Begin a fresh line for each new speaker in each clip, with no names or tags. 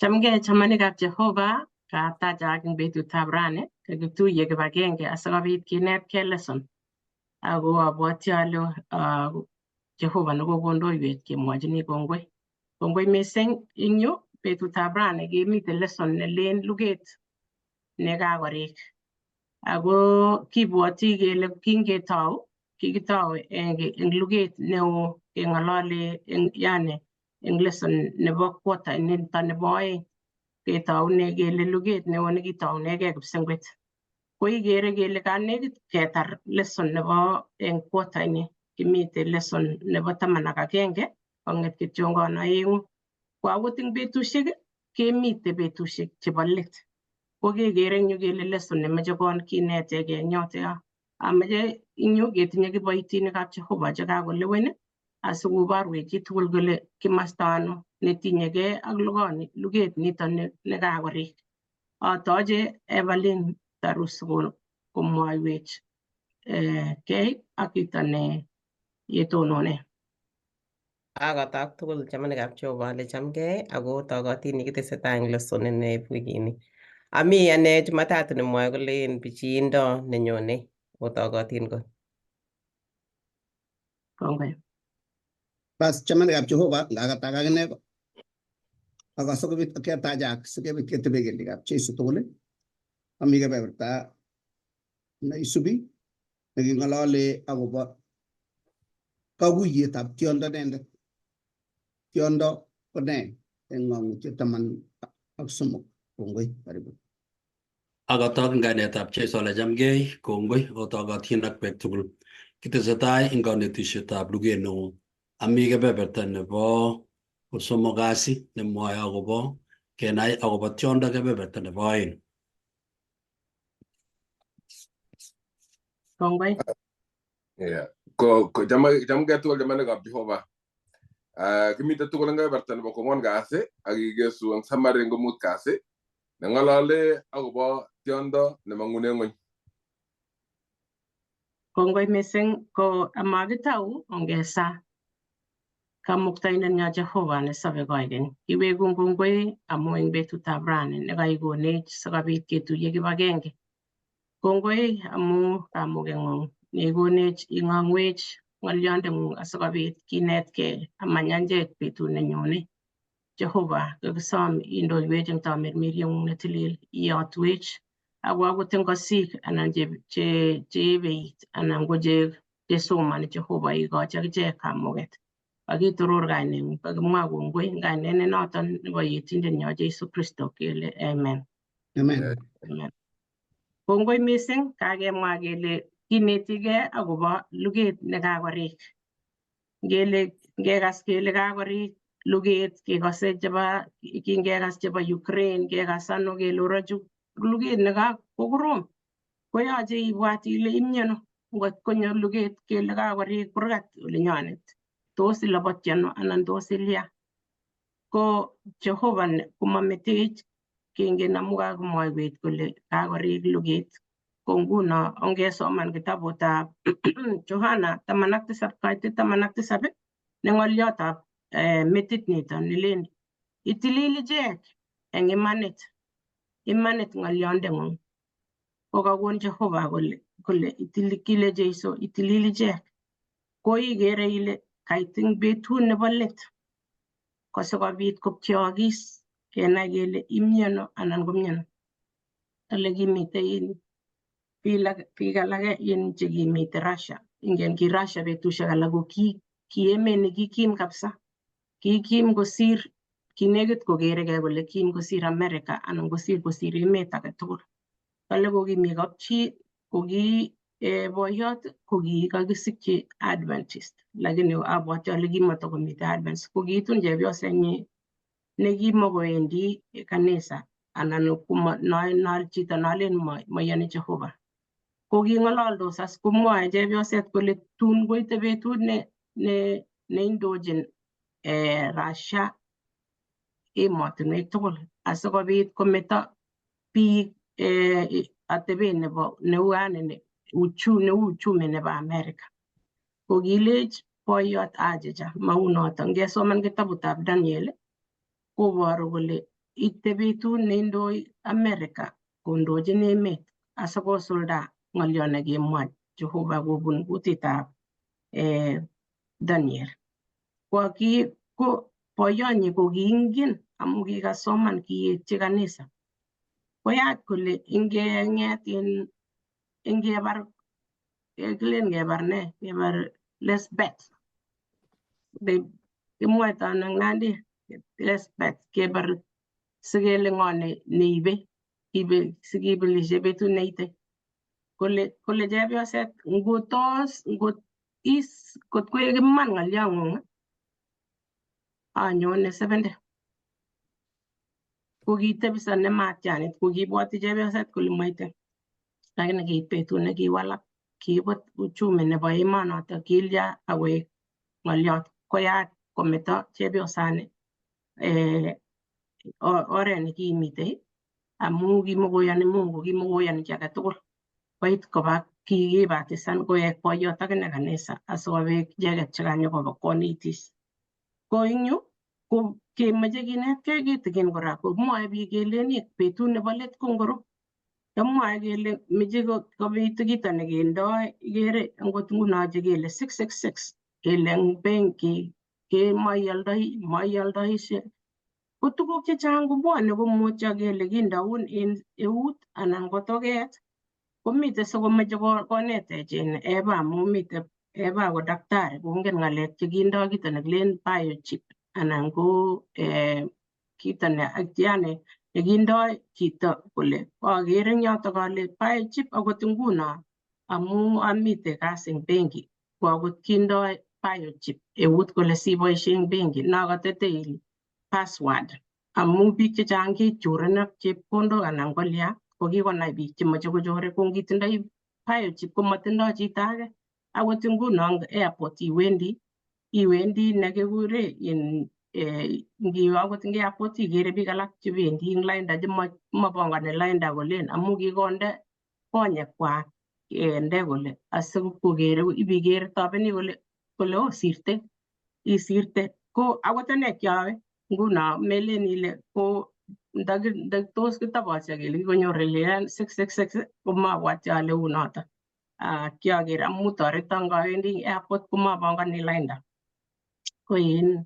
Chamgei chamanikab Jehova, katajak eng betutab rani, kakituiye kibagenge asikobit kinetkei lesson. Ako abwati ale Jehova nekokondoiwech kemwochini kongoi. Kongoi mising eng yu betutab rani kemiten lesson nelen luget nekakorik. Ako kibwoti kele kingetou, kikitou eng luget neo keng'olole eng yani eng lesson nebo quarter nito nebo oeng ketoune kele luget neo nekitounegei kipsengwet. Ko ikere kele kanekit ketar lesson nebo eng quarter ini kimiten lesson nebo 11 kong'et kityongon oeng'u. Ko akot eng betusiek kemite betusiek chebo let. Ko kekere eng yu kele lesson nemoche kon kinetegei eng yoto yo. Amoche eng yu ketinye kiboitinikab Jehova chekakolewen asikoborwech chitugul kole kimasta ano netinyegei ak luget nito nekakorik. Atoche Evelyn Tarus komwoiwech kei ak kito ne yetonone.
Akotok tugul chamanikab Jehova ale chamgei ako togotin kitesetai eng lesson neeb wikini. Ami ane Jumatatu nemwoe kole en pichiindo nenyone otogotin kot.
Kongoi.
Bas chamanikab Jehova ngakatak akine ak asikobit ketajak sikobit ketebe kelyekab Jesu tugul ami kebeberta neisubi neking'olole akobo kakuyetab tiondo inendet. Tiondo ko ne eng ng'ong'utiet 13. Kongoi, karibu.
Akotok eng kainetab Jesu ale chamgei, kongoi otogotin ak bek tugul. Kitesetai eng kanetisietab luget neo. Ami kebeberta nebo kosomok kasi nemwoe akobo kenai akobo tiondo kebeberta nebo oeng.
Kongoi.
Yeah. Ko chamgei tugul chamanikab Jehova. Kimite tugul eng kebeberta nebo kong'wan kasi ak kikesu eng summary eng komut kasi neng'olole akobo tiondo nemong'une ng'weny.
Kongoi mising ko amakitau ongesa Kamuktaindenyo Jehova nesobe koikeny. Kiwekun kongoi amu eng betutab rani nekaikonech sikobit ketuiye kibagenge. Kongoi amu kamugeng'ung neikonech ing'ong'wech ng'olyondeng'ung asikobit kinetkei amanyanjech betut nenyone. Jehova, kakisom indoiwech eng tamirmirieng'ung netilil, iyotwech ako akot eng kosik anan cheebeit anan ko chesomani Jehova ikochi akichek kamuget. Kakitoror kaineng'ung, kakimwa kongoi eng kainet ne noton nebo yetindenyo Jesu Kristo kele amen.
Amen.
Amen. Kongoi mising kakemwa kele kinetigei akobo luget nekakorik. Ngele ngekas kele kakorik luget kekose chebo kingekas chebo Ukraine kekas ano kele orochu luget nekakokorom koyoche ibwat ile imyono ngot konyo luget kele kakorik kurgat olinyonet tos ilobotyi ano anan tos ilya. Ko Jehova komametech kengen amu kakomwoiwech kole kakorik luget. Ko nguno ongesoman kitabutab Johana 17 kaitet 17 ne ng'olyotab metit nito nelen itilil ichek eng imanit, imanit ng'olyondeng'ung. Kokakon Jehova kole kile Jesu itilil ichek. Ko ikere ile kait eng betut nebo let kosikobit kopcheokis kenai kele imyono anan komyono. Ole kimitei in biik alake in chekimite Russia. Ingen ki Russia betusiek alak ko ki emet nekikim kabisa. Kikim kosir, kinekit kokerekei kole kim kosir America anan kosir emet age tugul. Kale kokimi kapchi, koki boyot kokikakisikyi Adventist. Lakini abwati ale kimatakomite Adventist. Kokitun chepyosenyi nekimokowendi kanisa anan chito nolen moyoni Jehova. Koking'ololdos as komwoe chepyoset kole tun koite betut neindochin Russia emotinwek tugul asikobit kometo biik atebet nebo neu yani neu uchumi nebo America. Kokilech boyot achicha maunoto. Ngesoman kitabutab Daniel koboru kole Ite betut neindoi America kondochin emet asikosulda ng'olyo nekimwa Jehova kobun kutitab Daniel. Ko ki ko boyonyi ko kiingen amu kikasoman kietchi kanisa. Koyach kole ingeng'et in ingebar kilen kebar ne kebar, let's bet. Kimwoito ano eng Nandi? Let's bet, kebar sikele ng'o neibe ibe sikibelishe betut neite. Kole chepyoset ngotos ngot is kot koek iman ng'olyong'ung anyone sebende. Ko kitebso nematianit ko kibwoti chepyoset kole moite. Lakini kiit betut nekiwalak, kiibut uchumi nebo emonoto kilya akoek ng'olyot koyach kometo chepyosani oret nekimitei amu kimokoyoni Mungu, kimokoyoni chi age tugul. Koit koba kikibatisan koek boyot akine kanisa asikobit icheket chekanyokoba konetis. Ko eng yu ko kemoche kinetkei kitikin kora ko mwoe biik kelen betut nebo let ko ngoro. Komwoe kele meche kobitu kito nekindoi ikere angot nguno chekele 666 kele eng benki kemoioldoi moioldoishe ko tuguk chechang kobwone komutyo kele kindoun en eut anan ko toket komite sikomoche konetech en Eva amu mite Eva ko daktari kongen ng'alek chekindo kito nekilen biochip anan ko kito ne yani nekindoi chito kole akere eng yotok ale biochip akot nguno amu amite kasi eng benki ko akot kindoi biochip eut kole siboisie eng benki nokatete ile password amu biik chechang kechoren ak chepkondok anan kolya ko kikonai biik chemoche kochore ko ngitindoi biochip komotindoi chito age. Akot nguno eng airport iwendi nekikure in ngiwe akot eng airport ikere biik alak chebendi eng lainda chemopongoni lainda kolen amu kikonde konyekwak kende kole asikokere ibikere tobeni kole oh sirte isirte ko akot ane kiawe nguno melen ile ko tos kitobotio kele kikonyor ilen 666 komabwati ale unoto. Kiaker amu toreton ngawendi airport komapongoni lainda. Ko in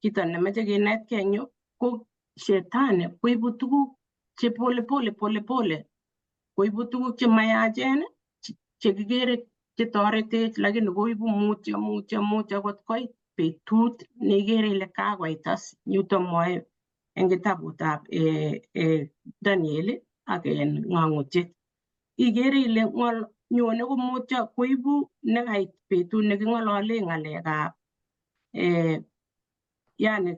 kito nemoche kinetkei eng yu ko shetani koibu tuguk che pole pole pole pole koibu tuguk chemayachen chekikere chetoretech lakini koibu mutyo mutyo mutyo kot koit betut neikere ile kakoit as yuto mwoe eng kitabutab Daniel ak en ng'ong'utiet. Ikere ile nyone komutyo koibu nekait betut neking'olole ng'alekab yani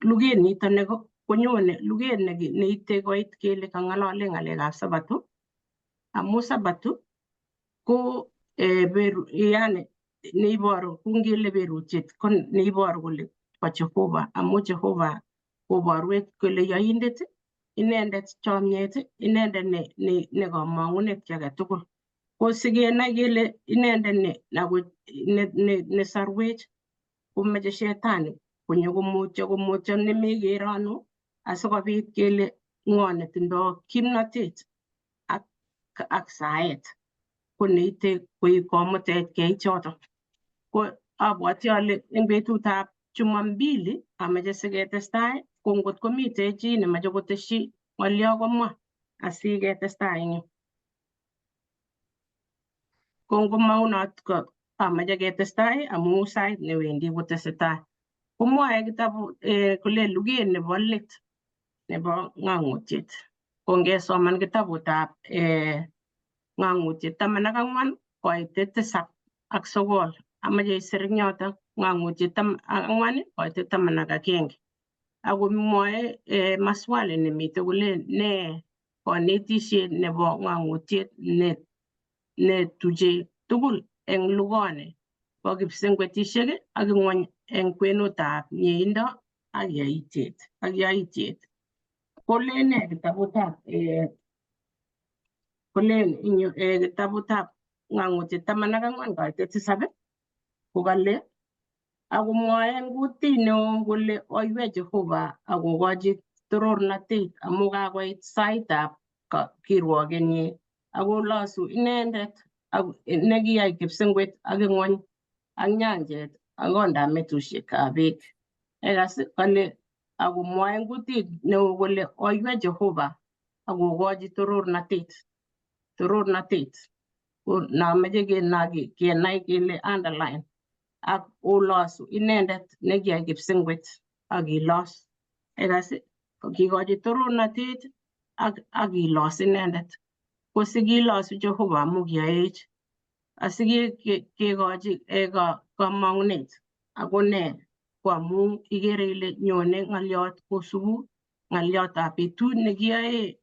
luget nito konyone luget neite koit kele kang'olole ng'alekab Sabato amu Sabato ko yani neiboru kungele berutiet ko neiboru kole bo Jehova amu Jehova koborwech kole yoindet inendet chomyet inendet ne komong'unet kiy age tugul. Ko sikenai kele inendet ne sorwech komoche shetani konyo komutyo komutyo nemekere ano asikobit kele ng'o netindo kimnotet ak saet ko neite koib komutech keit yoto. Ko abwoti ale eng betutab Jumambili amoche siketestai ko ngot komite chi nemoche kotesyi ng'olyo komwa asiketestai eng yu. Ko ngomaunot ko amoche ketestai amu sait newendi kotesetai. Komwoe kitabu kole luget nebo let nebo ng'ong'utiet. Ko ngesoman kitabutab ng'ong'utiet 14 koitet 7 ak 9 amoche isir eng yoto ng'ong'utiet 4 koitet 11. Ako mwoe maswali nemite kole ne konetisiet nebo ng'ong'utiet netuche tugul eng lugoni bo kipsengwetisiek ak ng'wony eng kwenutab mieindo ak yaitiet. Kolen nee kitabutab kolen eng yu kitabutab ng'ong'utiet 14 koitet 7 kokale akomwoe eng kutit neo kole oiwe Jehova akokochi Torornatet amu kakoit saitab kirwokenyi ako losu inendet ak nekiyai kipsengwet ak ing'wony ak nyanjet ak kondab metushekab beek. Ekas kole akomwoe eng kutit neo kole oiwe Jehova akokochi torornatet. Torornatet ko nameche kenai kele underline ak olosu inendet nekiyai kipsengwet ak kilos. Ekas kikochi torornatet ak kilos inendet. Ko sikilosu Jehova amu kiyoech asikekochi kamong'unet ako ne ko amu ikere ile nyone ng'oliot kosubu ng'oliotab betut nekiyoe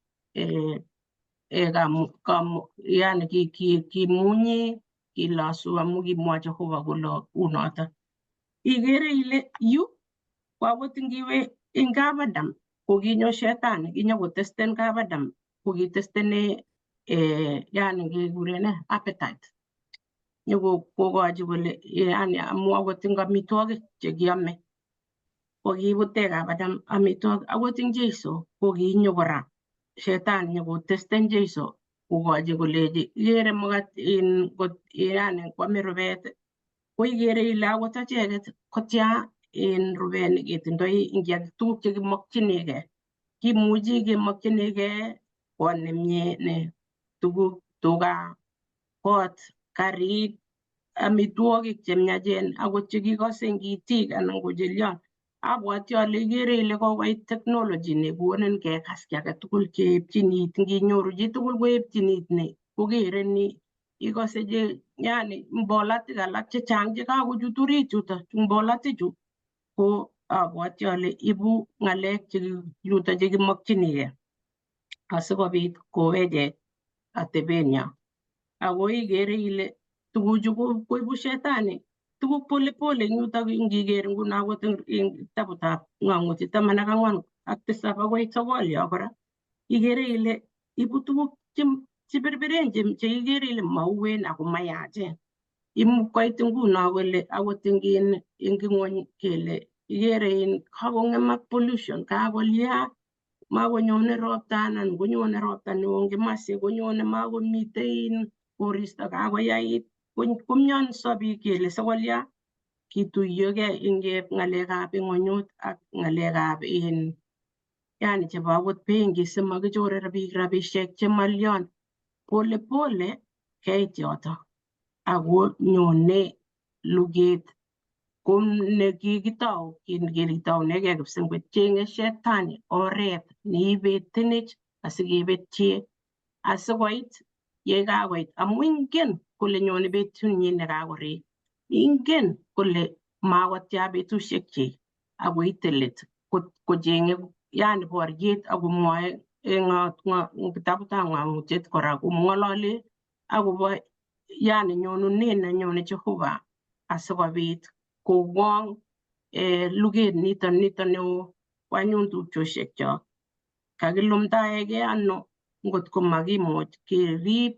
yani kimunye kilosu amu kimwa Jehova kole unoto. Ikere ile yu ko akot ngiwe eng Kabadam kokinyo shetani kinyokotesten Kabadam kokitestene yani kekure ne appetite nyokokochi kole yani amu akot eng amitwogik chekiome kokibute Kabadam amitwogik akot eng Jeiso kokinyo kora shetani nyokotesten Jeiso kokochi kolechi ikere makat in kot yani kwame rubet ko ikere ile akot acheket kotya en rubet neketindoi eng kiy tuguk chekimokchinigei kimuchi kemokchinigei kot nemie ne tuguk tuga kot karit amitwogik chemiachen akot chekikose eng itik anan ko chelion abwati ale ikere ile kokoit technology nekonin kekas kiy age tugul keepchin it nginyoru chitugul koepchin it ni kokere ni ikose che yani mbolatik alak chechang chekakochut orit chuto mbolatichu ko abwati ale ibu ng'alek chuto chekimokchinigei asikobit kowechech atebenyo ako ikere ile tuguchu koibu shetani tuguk pole pole eng yutok ngiker nguno akot eng kitabutab ng'ong'utik 14 akoi 9 yo kora ikere ile ibu tuguk cheberbereen cheikere ile mauen ako mayachen imuch koit nguno kole akot eng ing'wony kele ikere in kakong'emak pollution kakolya makonyone ropta anan konyone ropta neo eng kimasi konyone makomitei in koristo kakoyait komyonso biik kele sikolya kituyokei eng ng'alekab ing'onyut ak ng'alekab in yani chebo akot benki simakichore biik rabisiek chemalyon pole pole keit yoto ako nyone luget ko nekikitou kikitounegei kipsengwet chenge shetani oret neibetenech asikebetye asikoit yekakoit amu ingen kole nyone betunyin nekakorik ingen kole makotya betusiekchik akoite let kochenge yani boriet akomwoe eng kitabutab ng'ong'utiet kora komng'olole akobo yani nyonunet nenyone Jehova asikobit kowong luget niton neo kwanyun tupchosiekchok kakilumdaegei ano ngot ko makimuch kerib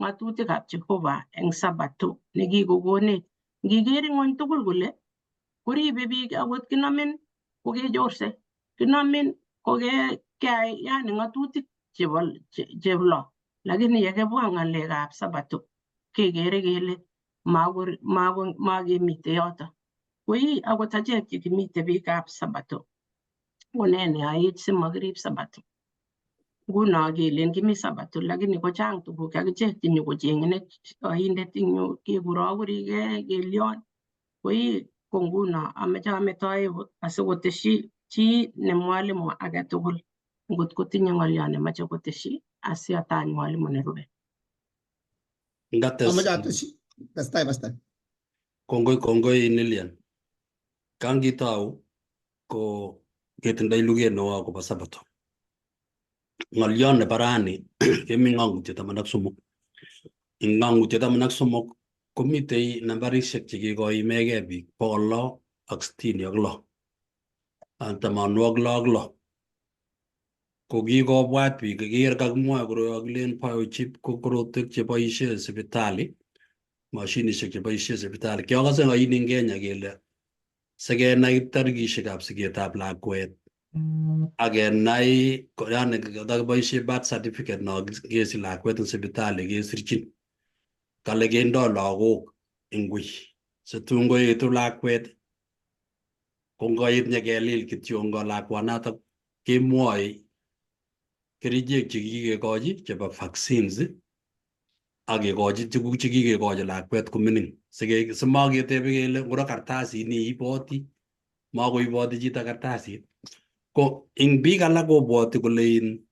ng'atutikab Jehova eng Sabato nekikokonech. Ngiker ing'wony tugul kole koribe biik akot kinomin kokechorse kinomin kokeyai yani ng'atutik chebo lo lakini yekebwa ng'alekab Sabato kekere kele makemite yoto koi akot achek chekimite biikab Sabato ko ne neyoech simakirib Sabato nguno kelen kimi Sabato lakini kochang tuguk akichek chenyokocheng'enech oindet eng yu kekurokurigei kelion koi ko nguno ameche ametoe asikoteshi chi ne mwalimu age tugul ngot kotinye ng'olyo nemoche koteshi asiatany mwalimu nerube.
Ngates
Amache ateshi. Testai pastor.
Kongoi kongoi Lilian. Kangitou ko ketindoi luget neo akobo Sabato. Ng'olyon nebo rani kemi ng'ong'utiet 13. Eng ng'ong'utiet 13 komitei nambarishek chekikoimegei biik 666 66. Ko kikobwat biik kiker kakimwoe koroi kakilen biochip ko korotwek cheboishe sipitali mashinishek cheboishe sipitali. Kiakase ain eng Kenya kele sikenai tarikishekab siketab lakwet Akenai yani kotakiboishe birth certificate no kesich lakwet en sipitali kesirchin kale kendoo lagok eng wui situn koetu lakwet ko ngoit nyekelil kityo lakwanatak kemwoe kerichek chekikekochi chebo vaccines ak kekochi tuguk chekikekochi lakwet komining simaketebe kele ngoro kartasit niiboti makoiboti chito kartasit. Ko eng biik alak kobwoti kole in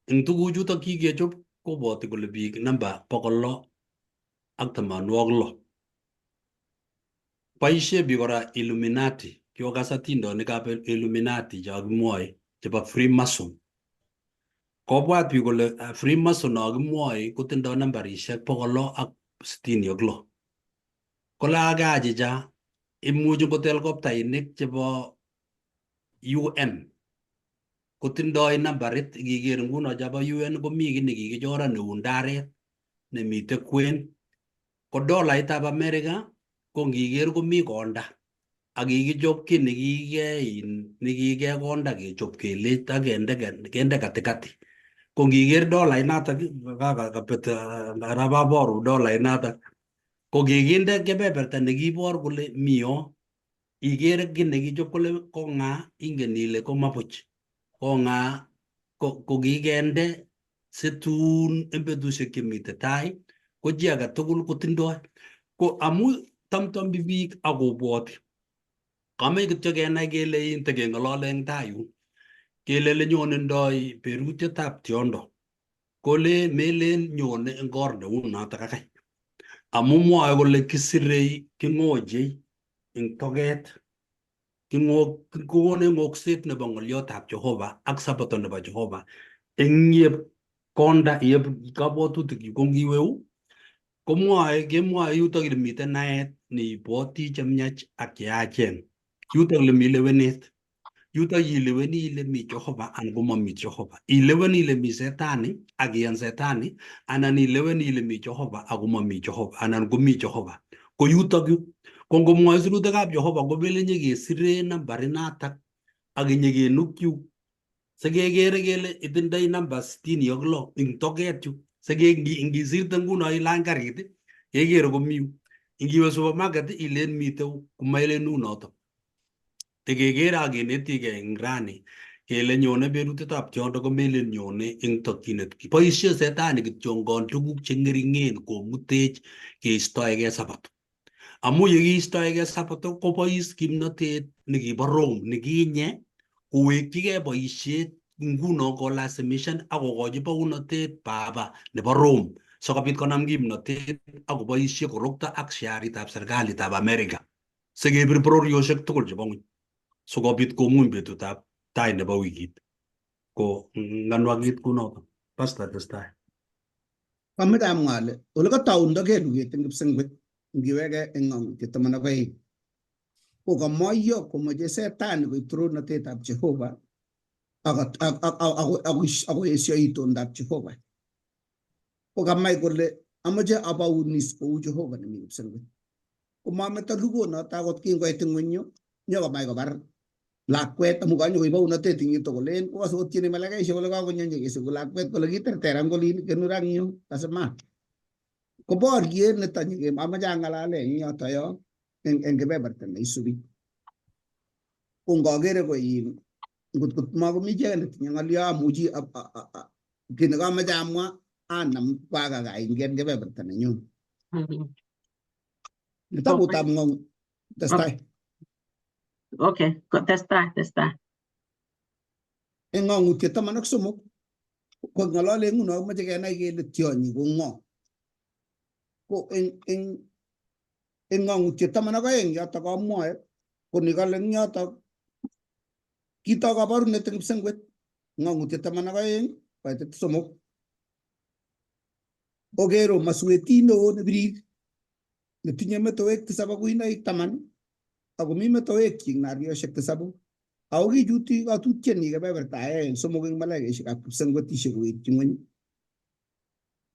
eng tuguchutok kikechop kobwoti kole biik namba 666. Boishe biik kora Illuminati. Kiokas atindonikab Illuminati chokimwoe chebo Freemason. Kobwat biik kole Freemason nokimwoe kotindoi nambarishek 666. Kole akachicha imuchi ngot helikoptainik chebo UN kotindoi nambarit. Ikiker nguno chebo UN komi kiy nekikichoran neu ndaret nemite kwen. Ko dolaitab America ko ngiker komi konda ak kikichop kiy nekike konda kechop kelech ak kende katikati. Ko ngiker dolait natak kakabet arababoru dolait natak ko kikinde kebeberta nekibor kole mi yo. Ikere kiy nekichop kole ko ng'a ingen ile komabuch ko ng'a ko kikende situn en betusiek chemite tai ko chi age tugul kotindoi ko amu tamtambi biik akobwoti kamech kityo kenai kele in tekeng'olole eng tai yun kele lenyonindoi berutietab tiondo kole melen nyone eng or neu notok akai amu mwoe kole kisirei king'ochei eng toket kokonech ng'okset nebo ng'olyotab Jehova ak sabato nebo Jehova eng yep konda yep kabwatutik ko ngiweu komwoe kemwoe yutok ile miten naet neibwoti chemiach ak cheyachen. Yutok le mi lewenet. Yutok ileweni ile mi Jehova anan komomi Jehova. Ileweni ile mi setani ak iyan setani anan ileweni ile mi Jehova ako momi Jehova anan komi Jehova. Ko yutok yu ko ngomwoe sirutikab Jehova komelen nyekesire nambarinatak ak inyekenukyu sikekere kele itindoi namba 66 ing toket yu sike ngisirte nguno ilany karit kekere komi yu. Ingiwe supermarket ilen mite komailen unotok. Tekekere ak kenetigei eng rani kele nyone berutietab tiondo komelen nyone eng tokyinet. Boisie setani kityongon tuguk cheng'eringen komutech keistoegei sabato. Amu yekiistoegei sabato kobois kimnotet nekibo Rome nekinye kowekchigei boisiet nguno kolasimishan ak kokochi bounotet baba nebo Rome sikobit konam kimnotet ak koboisie korokto ak sharitab serikalitab America sikebir bororiosiek tugul chebo ng'weny sikobit komuny betutab tai nebo wikit. Ko nganwakit kunoto. Pastor testai.
Kameche amwa ale ole kataundokei luget eng kipsengwet ngiweke eng ng'ang'utiet 12 ko kamoiyo komoche setani koib torornatetab Jehova akoesio itondab Jehova. Ko kamach kole amoche abaunis kou Jehova nemi kipsengwet. Komameto lugonoto akot kingoit ng'weny yu nyokomach kobar lakwet amu kanyo koib bounotet eng yuto kolen kokase kotieni malaikaisiek kole kakonyo nyekesiku lakwet kole kiterteran kolin kenur ang yu kasema. Ko boriet niton amache ang'alale eng yoto yo eng kebeberta neisubi. Ko ngokere ko in ngot ko makomi chi age netinye ng'olyo amuchi kit nekamoche amwa anam kwakakaingen kebeberta nenyun. Kitabutab ng'ong testai.
Okay, testai, testai.
Eng ng'ang'utiet 13 ko ng'olole nguno komoche kenai kele tionyi ko ng'o. Ko eng ng'ang'utiet 12 yoto kamwoe ko nikale eng yoto kitoi kaborunet eng kipsengwet ng'ang'utiet 12 koitet 3. Okero maswetit neo nebirir netinye metowek 7 ak kuinoik 10 akomi metowekyik nariosiek 7 ako kichuti katutienyi kebeberta agenge eng somok eng malaikaisiekab kipsengwetisiek kowekyi ng'weny.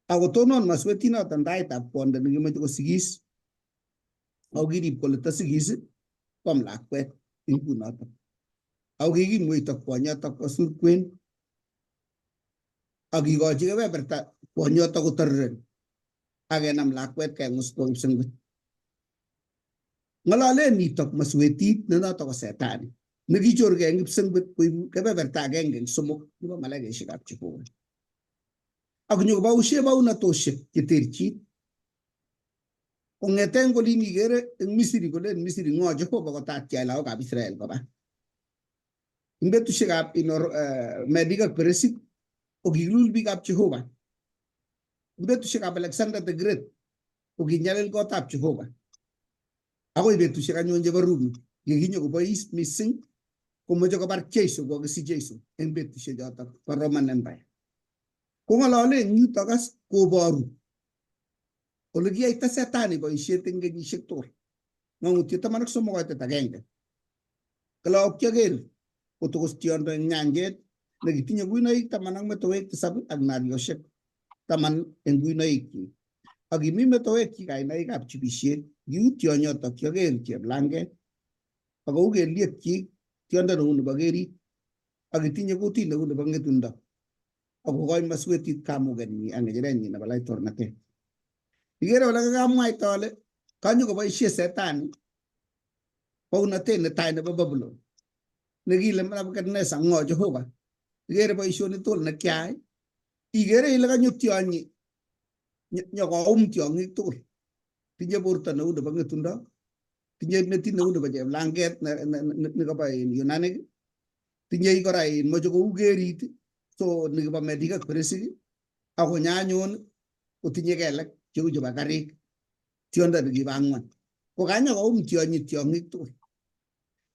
Akotonon maswetinoton taitab kwondo nekimoche kosigis ako kirib kole tasigis kwam lakwet ingunoton. Ako kikimweito kwonyotok kwo surkwen ak kikochi kebeberta kwonyotok kotoriren ak kenam lakwet kengus kwo kipsengwet. Ng'ololen nitok maswetit ne notok ko setani nekichorgei eng kipsengwet koibu kebeberta agenge eng somok nebo malaikaisiekab Jehova. Ak nyokoboishe baunatoshek cheterchin. Kong'eten kolin ikere eng Misri kolen Misri ng'o Jehova kotatyai lagokab Israel koba. Eng betusiekab Medik ak Peresik ko kikilul biikab Jehova. Eng betusiekab Alexander the Great ko kinyalil kotab Jehova. Akoi betusiek anyun chebo Rumi yekinyokobois mising komoche kobar Jesu kokisich Jesu eng betusiek chotok bo Roman Empire. Kong'olole eng yutok as koboru ole kiyaita setani boisiet eng kenyisiek tugul. Ng'ang'utiet 13 koitet agenge. Kale kioker kotokos tiondo eng nyanjet nekitinye kuinoik 10 ak metowek 7 ak narioshek 10 eng kuinoikyik. Ak kimi metowekyik kainaikab chubisiet. Kiu tionyotok kioker cheplanget ak kou kelyekyik tiondo neu nebo kerit ak kitinye kutit neu nebo ng'etundo ak kokoi maswetit kamukenyi ak ng'echerenyi nebo laitornatet. Ikere kole kakamwaita ale kanyokoboisie setani bounotet netai nebo Babylon nekile Nebuchadnezzar ng'o Jehova. Ikere boisionik tugul nekiai. Ikere ile kanyo tionyi nyokoum tiong'ik tugul. Tinye borto neu nebo ng'etundo, tinye metit neu nebo cheplanget nekobo Yunanik, tinye kora moche kou kerit, so nekibo Medik ak Peresik, ak konyo anyun kotinye kelek cheu chebo karik, tiondo nekibo ang'wan. Ko kanyo koum tionyi tiong'ik tugul.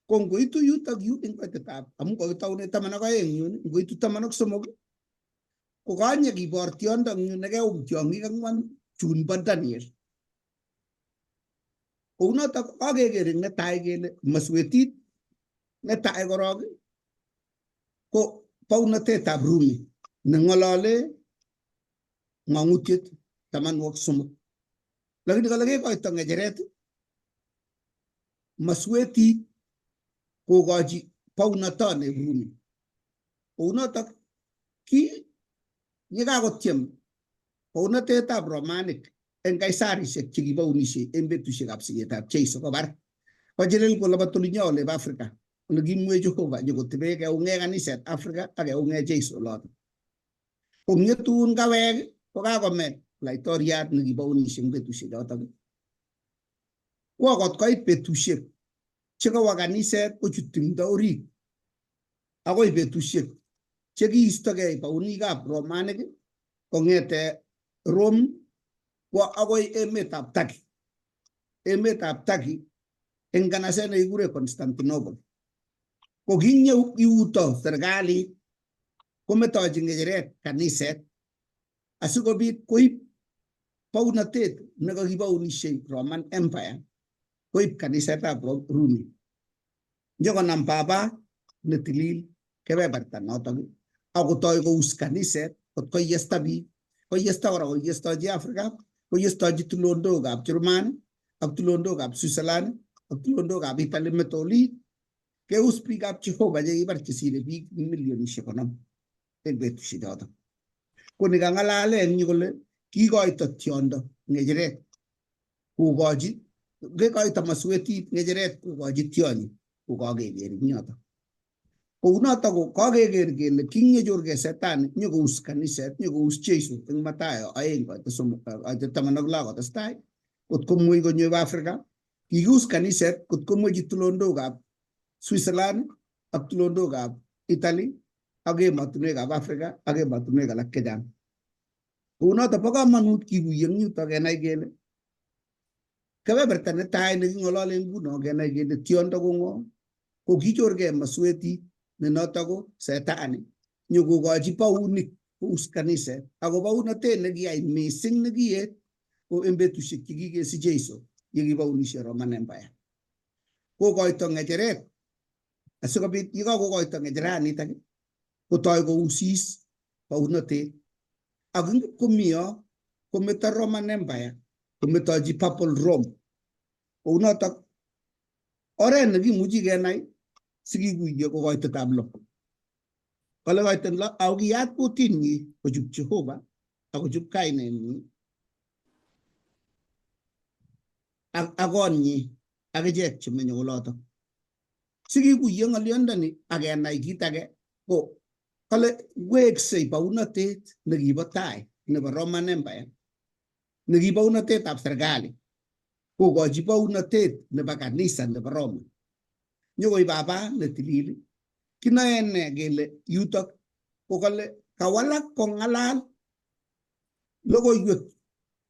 Ko ngoitu yutok yu eng koitetab, amu kokitoune 12 yun, ngoitu 13, ko konye kibor tiondo eng yu nekeum tiong'ik ang'wan chun bo Daniel. Kounotok kakeker eng netai kele maswetit netai korok ko bounotetab Rumi neng'olole ng'ang'utiet 13. Lakini kale kekoito ng'echeret maswetit kokochi bounotoni Rumi. Kounotok ki yekakotyem bounotetab Romanik eng kaisarisiek chekibounisie eng betusiekab siketab Jesu kobar. Kochilil kolabat olinyo olebo Afrika ole kimwei Jehova nyokotebe keung'e kaniset Afrika ak keung'e Jesu oloto. Ko ng'etun kawek kokakome laitoriat nekibounisie eng betusiek chotok. Kwo kot koit betusiek chekawa kaniset kochut timdo orit akoi betusiek chekiistogei bounikab Romanik kong'ete Rome kwo akoi emetab Turkey. Emetab Turkey eng kanaset nekikure Constantinople. Ko kiuto serikalit kometochi ng'echeret kaniset asikobit koib bounotet nekakibounishei Roman Empire koib kanisetab Rumi. Nyokonam papa netilil kebeberta notok akotoi kous kaniset kot koyesta biik, koyesta kora koyestochi Afrika, koyestochi tulondokab Jerumani ak tulondokab Switzerland ak tulondokab Italy metolit. Keus biikab Jehova chekibar chesire biik milionisiek 50 eng betusiek chotok. Ko nikang'alale eng yu kole kikoito tiondo ng'echeret kokochi, kekoito maswetit ng'echeret kokochi tionyi kokakeker eng yotok. Kounotok ko kakeker kele king'echorkei setani nyokous kaniset, nyokous Jesu eng Mathayo 2 koite 3 koite 16 kotestai kot komwei konyo Afrika. Kikius kaniset kot komwechi tulondokab Switzerland ak tulondokab Italy ak emotinwekab Afrika ak emotinwek alak chechang. Kounotok bo komonut kikuye eng yutok kenai kele kebeberta netai neking'olole nguno kenai kele tiondo ko ng'o ko kichorkei maswetit ne notok ko setani nyokokochi bounik kous kaniset ako bounotet nekiyai mising nekiet ko eng betusiek chekikesich Jesu yekibounishe Roman Empire. Kokoito ng'echeret asikobit yekakokoito ng'echeranitak kotoi kousis bounotet ak komiyo kometo Roman Empire kometochi Papal Rome. Kounotok oret nekimuchi kenai Sikikuye ko koitetab lo. Kale koitet lo ako kiyat kutinyi kochup Jehova ak kochup kainenyi ak konyi ak ichek chemenye olotok. Sikikuye ng'olyondoni ak kenai kit age ko kale weksei baunotet nekibo tai nebo Roman Empire neki baunotetab serikali kokochi baunotet nebo kanisa nebo Roma. Nyokoi baba netilil kinoe ne kele yutok ko kale kawalak kong'alal logoiwek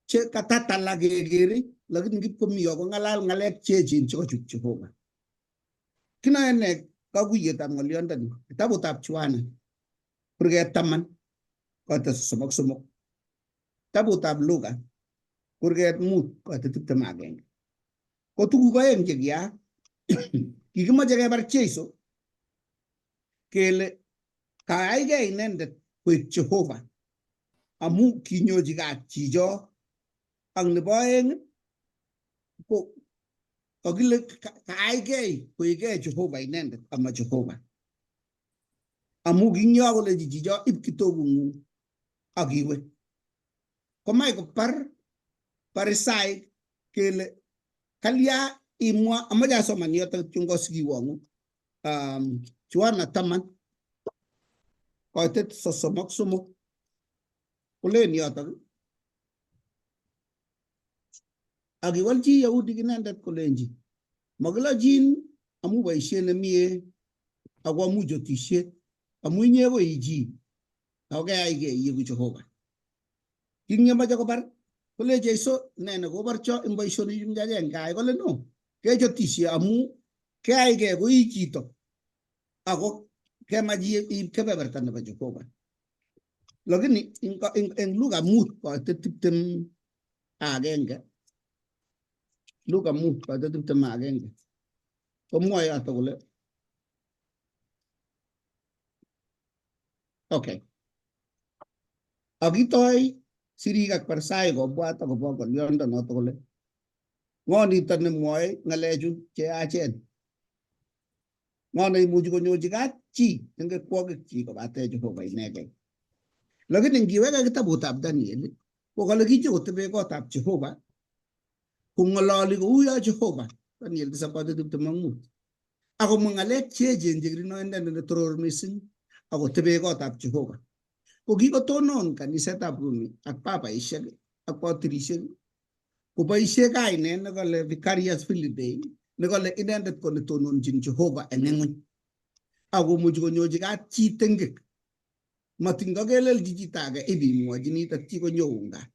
che katatala kekere lakini kipkomi yo kong'alal ng'alek cheechen chekochut Jehova. Kinoe ne kakuyetab ng'olyondoni kitabutab Yohana kurget 10 koitet 33 kitabutab Luka kurget 5 koitet 21. Ko tuguk oeng chekiyaak kikimoche kebar Jesu kele kayaigei inendet koek Jehova amu kinyochi kat chicho ak nebo oeng ko kakile kaaigei koegei Jehova inendet ama Jehova amu kingyo kolechi chicho ib kitokung'ung ak iwe. Komach kobar Parisaik kele kalya imwa amache asoman yoto kityo ngosikiwong'u Yohana 10 koitet 33 kolen yotok ak kiwolchi Yahudik inendet kolenji makilochin amu boisiet nemie ako amu chotisiet amu inye ko i chi ako keyaigei ieku Jehova. Kingemoche kobar kole Jesu ne nekoborcho eng boisionik chechang kai kole no kechotisie amu keyaigei ko i chito ako kemach iib kebeberta nebo Jehova. Lakini eng Luka 5 koitet 21 Luka 5 koitet 21 komwoe yoto kole okay. Akitoi sirik ak Parisaik kobwat akobo ng'olyondo noto kole ng'o nito nemwoe ng'alechu cheyachen? Ng'o neimuchi konyochi kat chi tengekwokikchi kobate Jehova inegei? Lakini ngiweke kitabutab Daniel ko kale kiche kotebe kotab Jehova kong'ololi kouyo Jehova Daniel 7 koitet 25 akomwa ng'alek cheechen chekirino inendet netoror missing akotebe kotab Jehova. Ko kikotonon kanisetab Rumi ak papaishek ak patirishek koboisie kainet nekale Vicarius Filii Dei nekale inendet ko netononchin Jehova eng ing'weny akomuchi konyochi kat chi tengek. Matin kakelelchi chito age ibimwochini tatchi konyoun kat.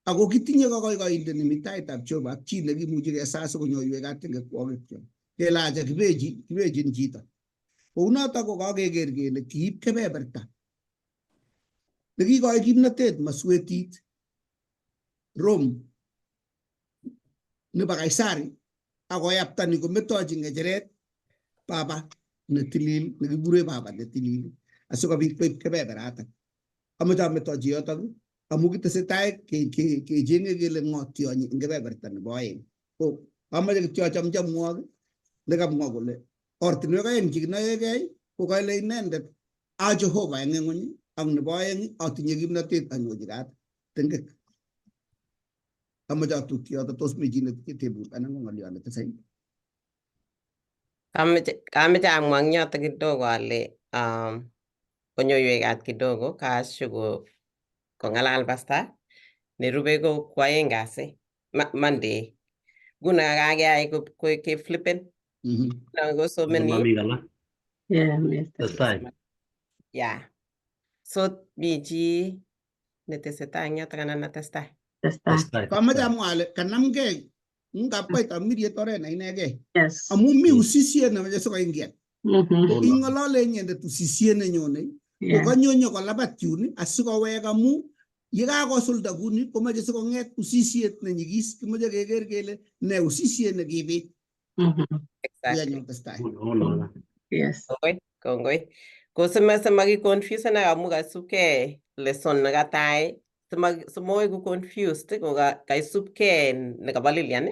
Ako kitinye kokoikoindet nemi taitab Jehova ak chi nekimuchi kesaa sikonyoiwech kat tengekwokikchok. Kele acha kibechin chito. Kounotok ko kakeker kele kiib kebeberta nekikoi kimnatet maswetit Rome nebo Kaisari akoyapta ni kometochi ng'echeret baba netilil nekikure baba netilil asikobit koib kebeberatak. Amoche ametochi yotok amu kitesetai kechenge kele ng'o tionyi eng kebeberta nebo oeng. Ko amoche kityo achamchamwok nekamwa kole ortinwek oeng chekinoegei ko kale inendet a Jehova eng ing'weny ak nebo oeng atinye kimnatet anyochi kat tengek. Amoche atutyi yoto tos mi chi netinye tebut anan ko ng'olyo netesei.
Kameche amwa eng yoto kidogo ale konyoiwech kat kidogo kashu kong'alal pasta nerube ko kwoeng kasi Monday. Nguno kakeyai keflipen kosomeni
Mami kala.
Yeah, Mr.
Testai.
Yeah. So mi chi netesetai eng yotok anan natestai?
Testai.
Testai.
Kamoche amwa ale kanamgei ngapkoit amiriet oret ne inegei
Yes.
amu mi usisiet nemoche sikoingian.
Mhm.
Ing'olole inyendet usisiet nenyone ko kanyonyo kolabat yun asikowek amu yekakosulda kuni komoche sikong'et usisiet nenyigis kimoche keker kele ne usisiet nekibit.
Exactly.
Testai.
Uno.
Yes.
Kongoi, kongoi. Ko simakiconfusen amu kaisubkei lesson nekatai simoiku confused ko kaisubkei nekabo Lilian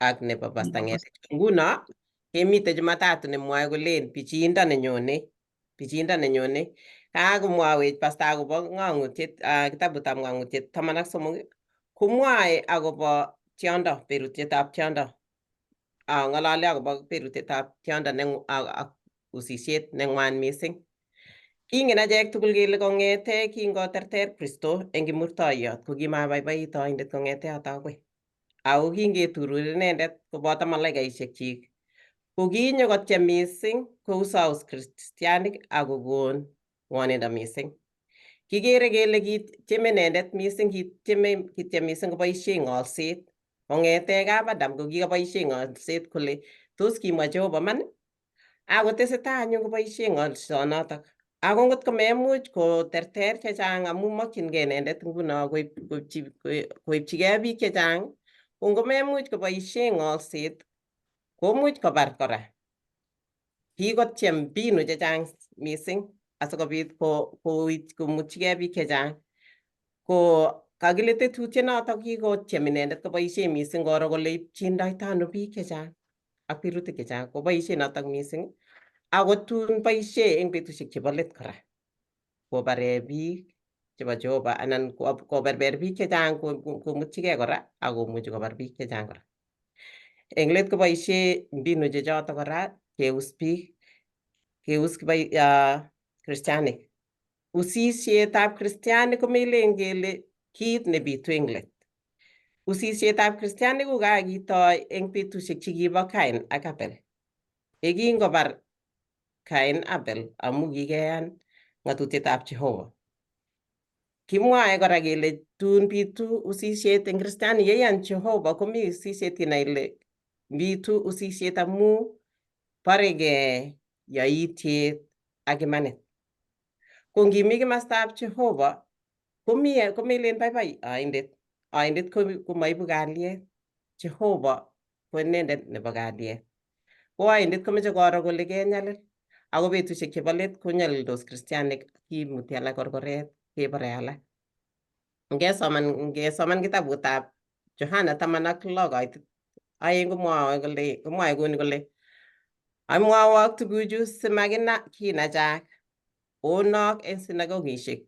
ak nebo Pastor Ngetich. Nguno Kemite Jumatatu nemwoe kolen pichiindo nenyone, pichiindo nenyone. Kakomwawech pasta akobo ng'ong'utiet, kitabutab ng'ong'utiet 13 komwoe akobo tiondo, berutietab tiondo. Ng'olole akobo berutietab tiondo ak usisiet neng'wan mising. Kingen achek tugul kele kong'ete kingoterter Kristo eng kimurtoiyot ko kimabaibait oindet kong'ete yoto akoi. Ako kingeturur inendet koboto malaikaisiekchik ko kinyo kotyem mising kousaus kristianik ak kokon ng'wonindo mising. Kikere kele kityeme inendet mising, kityem mising koboisie ng'olset. Kong'ete kap Adam ko kikaboisie ng'olset kole tos kimwa Jehova man? Ako tesetai anyun koboisie ng'olsonotok. Ako ngot komemuch koterter chechang amu mokyingei inendet nguno koipchigei biik chechang, ko ngomemuch koboisie ng'olset komuch kobar kora. Kikotyem mbinu chechang mising asikobit komutchigei biik chechang. Ko kakile tetutiet notok kikotyem inendet koboisie mising koro kole ipchindoito ano biik chechang ak birutik chechang koboisie notok mising ako tun boisie eng betusiek chebo let kora kobare biik chebo Jehova anan koberber biik chechang komutchigei kora ak komuchi kobar biik chechang kora. Eng let koboisie mbinu chechotok kora keus biik, keus kristianik. Usisietab kristianik komelen kele kiit nebitu eng let. Usisietab kristianik ko kakitoi eng betusiek chekibo Cain ak Abel. Yekingobar Cain Abel amu kikeyan ng'atutietab Jehova. Kimwae kora kele tun bitu usisiet eng kristianik yeyan Jehova komi usisiet inai ile bitu usisiet amu borekei yaitiet ak imanit. Ko ngimi kimastab Jehova komi komelen baibai oindet. Oindet komaibu kalyet. Jehova ko inendet nebo kalyet. Ko oindet komeche koro kole kenyalil. Ako betusiek chebo let konyalildos kristianik kimuti alak korkoret kebore alak. Ngesoman kitabutab Johana 16:2 komwoe kole komwoe kouni kole amwowok tuguchu simakina kinachak onok eng sinagogisiek.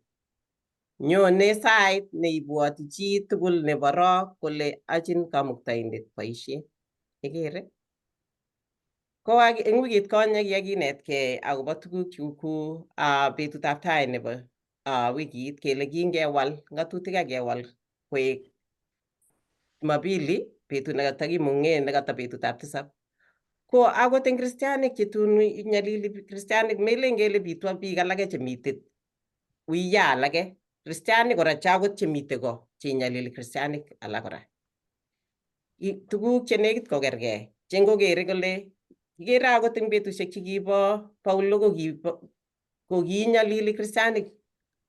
Nyone sait neibwoti chi tugul neborok kole achin kamuktaindet boisiet. Ikere? Ko eng wikit konye kiakinetkei akobo tuguk chu ku betutab tai nebo wikit kele kingewal ng'atutik ak kewal koek Jumapili betut nekatokimung'en nekata betutab tisap. Ko akot eng kristianik chetun inyalili kristianik melen kele bitu ak biik alake chemite uiya alake. Kristianik kora che akot chemite ko chenyalili kristianik alak kora. Tuguk chenekit kokerkei che ngokere kole kikere akot eng betusiek chekibo Paulo ko kinyalili kristianik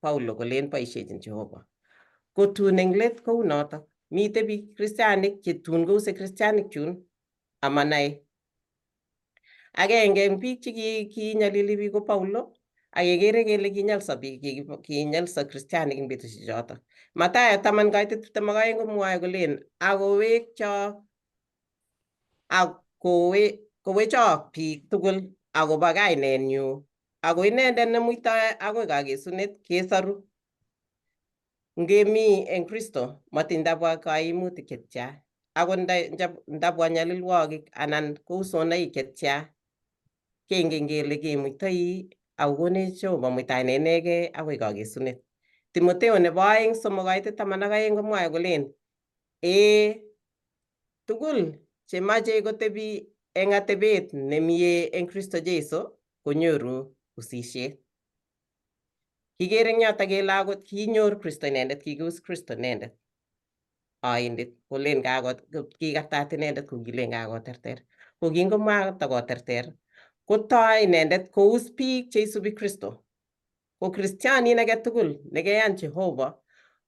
Paulo kolen boisiechin Jehova. Ko tun eng let kou notok. Mite biik kristianik chetun kouse kristianik chun amanai. Agenge eng biik che kinyalili biik ko Paulo ak kekere kele kinyalso biik, kinyalso kristianik eng betusiek chotok. Mathayo 10:22 komwoe kolen akowechok biik tugul akobo kainenyu ako inendet nemuitoi akoi kakesunet kesoru. Ngemi eng Kristo matin ndabwa kaimutik chetya akot ndabwa nyalilwogik anan ko usonaik chetya kengen kele kemuitoi ako konech Jehova muitaet inegei akoi kakesunet. Timoteo nebo aeng 3:12 komwoe kolen ee tugul chemache kotebi eng atebet nemie eng Kristo Jesu konyoru usisiet. Kikere eng yotok kele akot kinyor Kristo inendet, kikius Kristo inendet oindet kolen kikartat inendet ko kilen kakoterter. Ko kingomwa takoterter kotoi inendet kous biik cheisubi Kristo. Ko kristianin age tugul nekeyan Jehova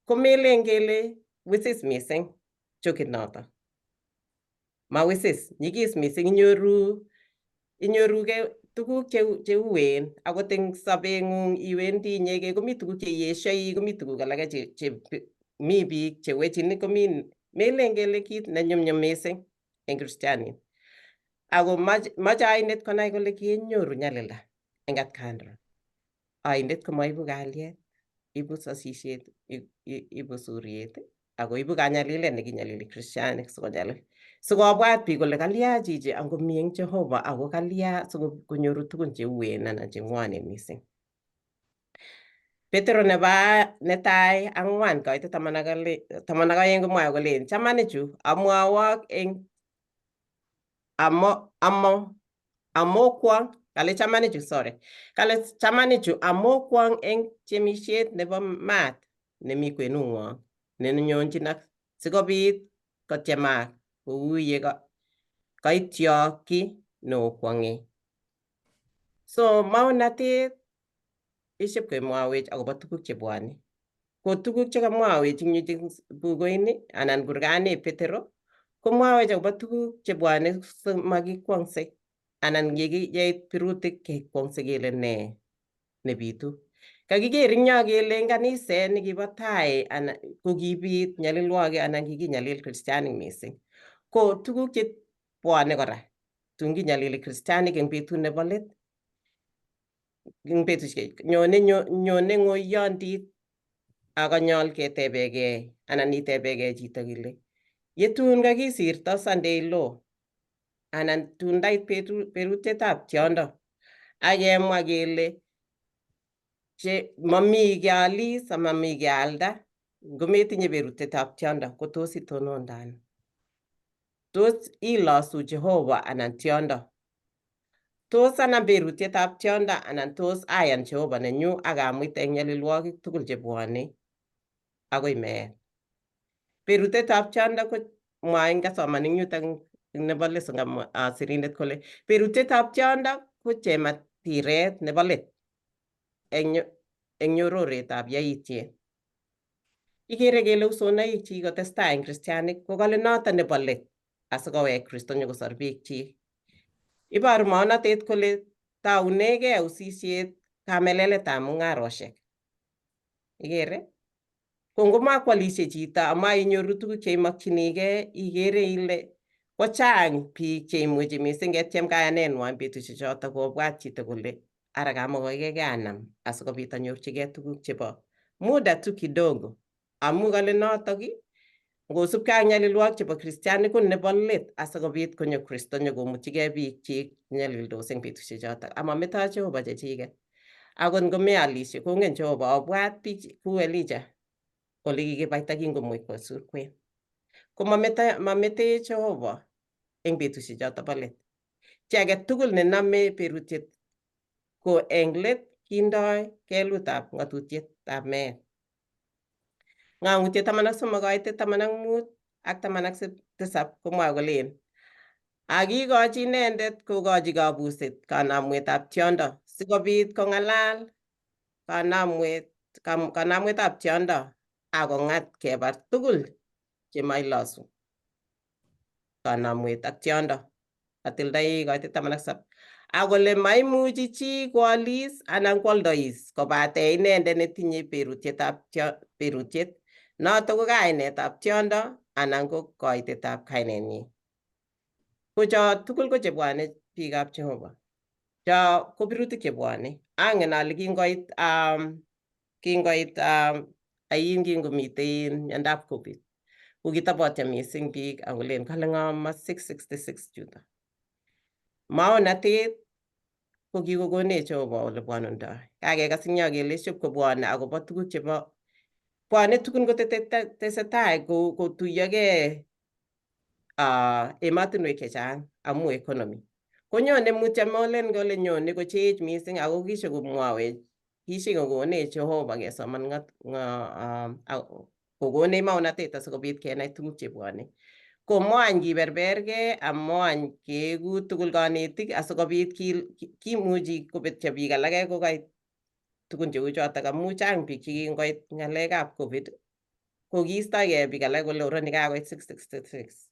komelen kele wisis mising chokit notok. Mawisis, nyikis mising inyoruge tuguk cheuen akot eng sobeng'ung iwendi inyegei komi tuguk cheiyesioi komi tuguk alake che mi biik chewechin komi melen kele kit nenyumnyum mising eng kristianin. Ako mache oinet konai kole kenyoru nyalilda eng atkan tugul. Oindet komaibu kalyet, ibu sasisiet, ibu suriet, ako ibu kanyalilet nekinyalili Christianik sikonyalil. Sikobwat biik kole kalya chichi angomi eng Jehova ako kalya sikokonyoru tugun cheuen anan cheng'wonen mising. Petero nebo netai ang'wan koitet 12 komwoe kolen chamanichu amwowok eng amo amo amokwong kale chamanichu sorry kale chamanichu amokwong eng tiemisiet nebo maat nemi kwenung'wong nenyonjin ak sikobit kotiemak kou ye kaityok kiy neokwong'e. So maonatet Bishop komwawech akobo tuguk chebwone. Ko tuguk chekamwawech eng yu bukuini anan kurgani Petero komwawech akobo tuguk chebwone simakikwongse anan yeit birutik kekwongse kele nee nebitu. Kakiker eng yo kele eng kaniset nekibo tai anan kokibit nyalilwogik anan kikinyalil kristianik mising. Ko tuguk chebwone kora tun kinyalili kristianik eng betut nebo let eng betusiek nyone nyone ng'oyondit akonyol ketebegei anan itebegei chito kele yetun kakisirto Sunday law anan tun ndait berutietab tiondo ak kemwa kele che mami kealis amami kealda ngometinye berutietab tiondo ko tos itononde ano? Tos ilosu Jehova anan tiondo? Tos anam berutietab tiondo anan tos ayan Jehova nenyu ak amuite eng nyalilwogik tugul chebwone akoi meet. Berutetab tiondo ko mwae ngasoman eng yutok nebo lesson kamwa sirindet kole berutietab tiondo ko chematiret nebo let eng nyororetab yaitiet. Ikere kele usonaik chikikotestai eng kristianik ko kale noto nebo let asikowek Kristo nyokosor biikchik. Iboru maonatet kole taunegei usisiet kameleletab mung'arosiek. Ikere? Ko ngomakwalishe chito ama inyoru tuguk cheimokchinigei ikere ile kochang biik cheimuchi mising ketiem kayanenwai betusiek choto kobwat chito kole ara kamakoikeke anam asikobit anyorchigei tuguk chebo muda tu kidogo amu kale notok ngosubkei ak nyalilwogik chebo kristianik ko nebo let asikobit konyo Kristo nyokomutyigei biikchik chenyalildos eng betusiek chotok amametoi Jehova chechiket. Akot ngomealishe kongen Jehova obwat biik kou Elijah ole kikibaita kingomwei kosur kwen. Ko mametech Jehova eng betusiek choto bo let. Chi age tugul nenome berutiet ko eng let kindoi kelutab ng'atutietab meet. Ng'ang'utiet 13 koitet 15 ak 17 komwoe kolen akikochi inendet kokochi kabuset kanamwetab tiondo sikobit kong'alal kanamwetab tiondo akong'at kebar tugul chemailosu kanamwet ak tiondo. Atildoi koitet 17 akole maimuchi chi koalis anan kwoldois kobate inendet netinye berutiet noto ko kainetab tiondo anan ko koitetab kainenyin. Ko cho tugul ko chebwone biikab Jehova. Cho ko birutik chebwone. Angen ale kingoit ain kingomitei miandap COVID ko kitobotio mising biik akolen kale ng'o ma 666 chuto. Maonatet ko kikokonech Jehova ole bwanundoi. Kakekas eng yo kele ship kobwone akobo tuguk chebo bwone tugun kotesetai kotuyogei emotinwek chechang amu economy. Konyone mutyo molen kole nyone kocheech mising ako kishikomwowech kishikokonech Jehova kesoman kokonech maonatet asikobit kenai tuguk chebwone. Ko moany kiberbergei amoany keeku tugul konetik asikobit kimuchi kobetyo biik alake kokait tugun cheu chotok amu chang biik chekingoit ng'alekab COVID ko kiistogei biik alak kole oroni kakoit 666.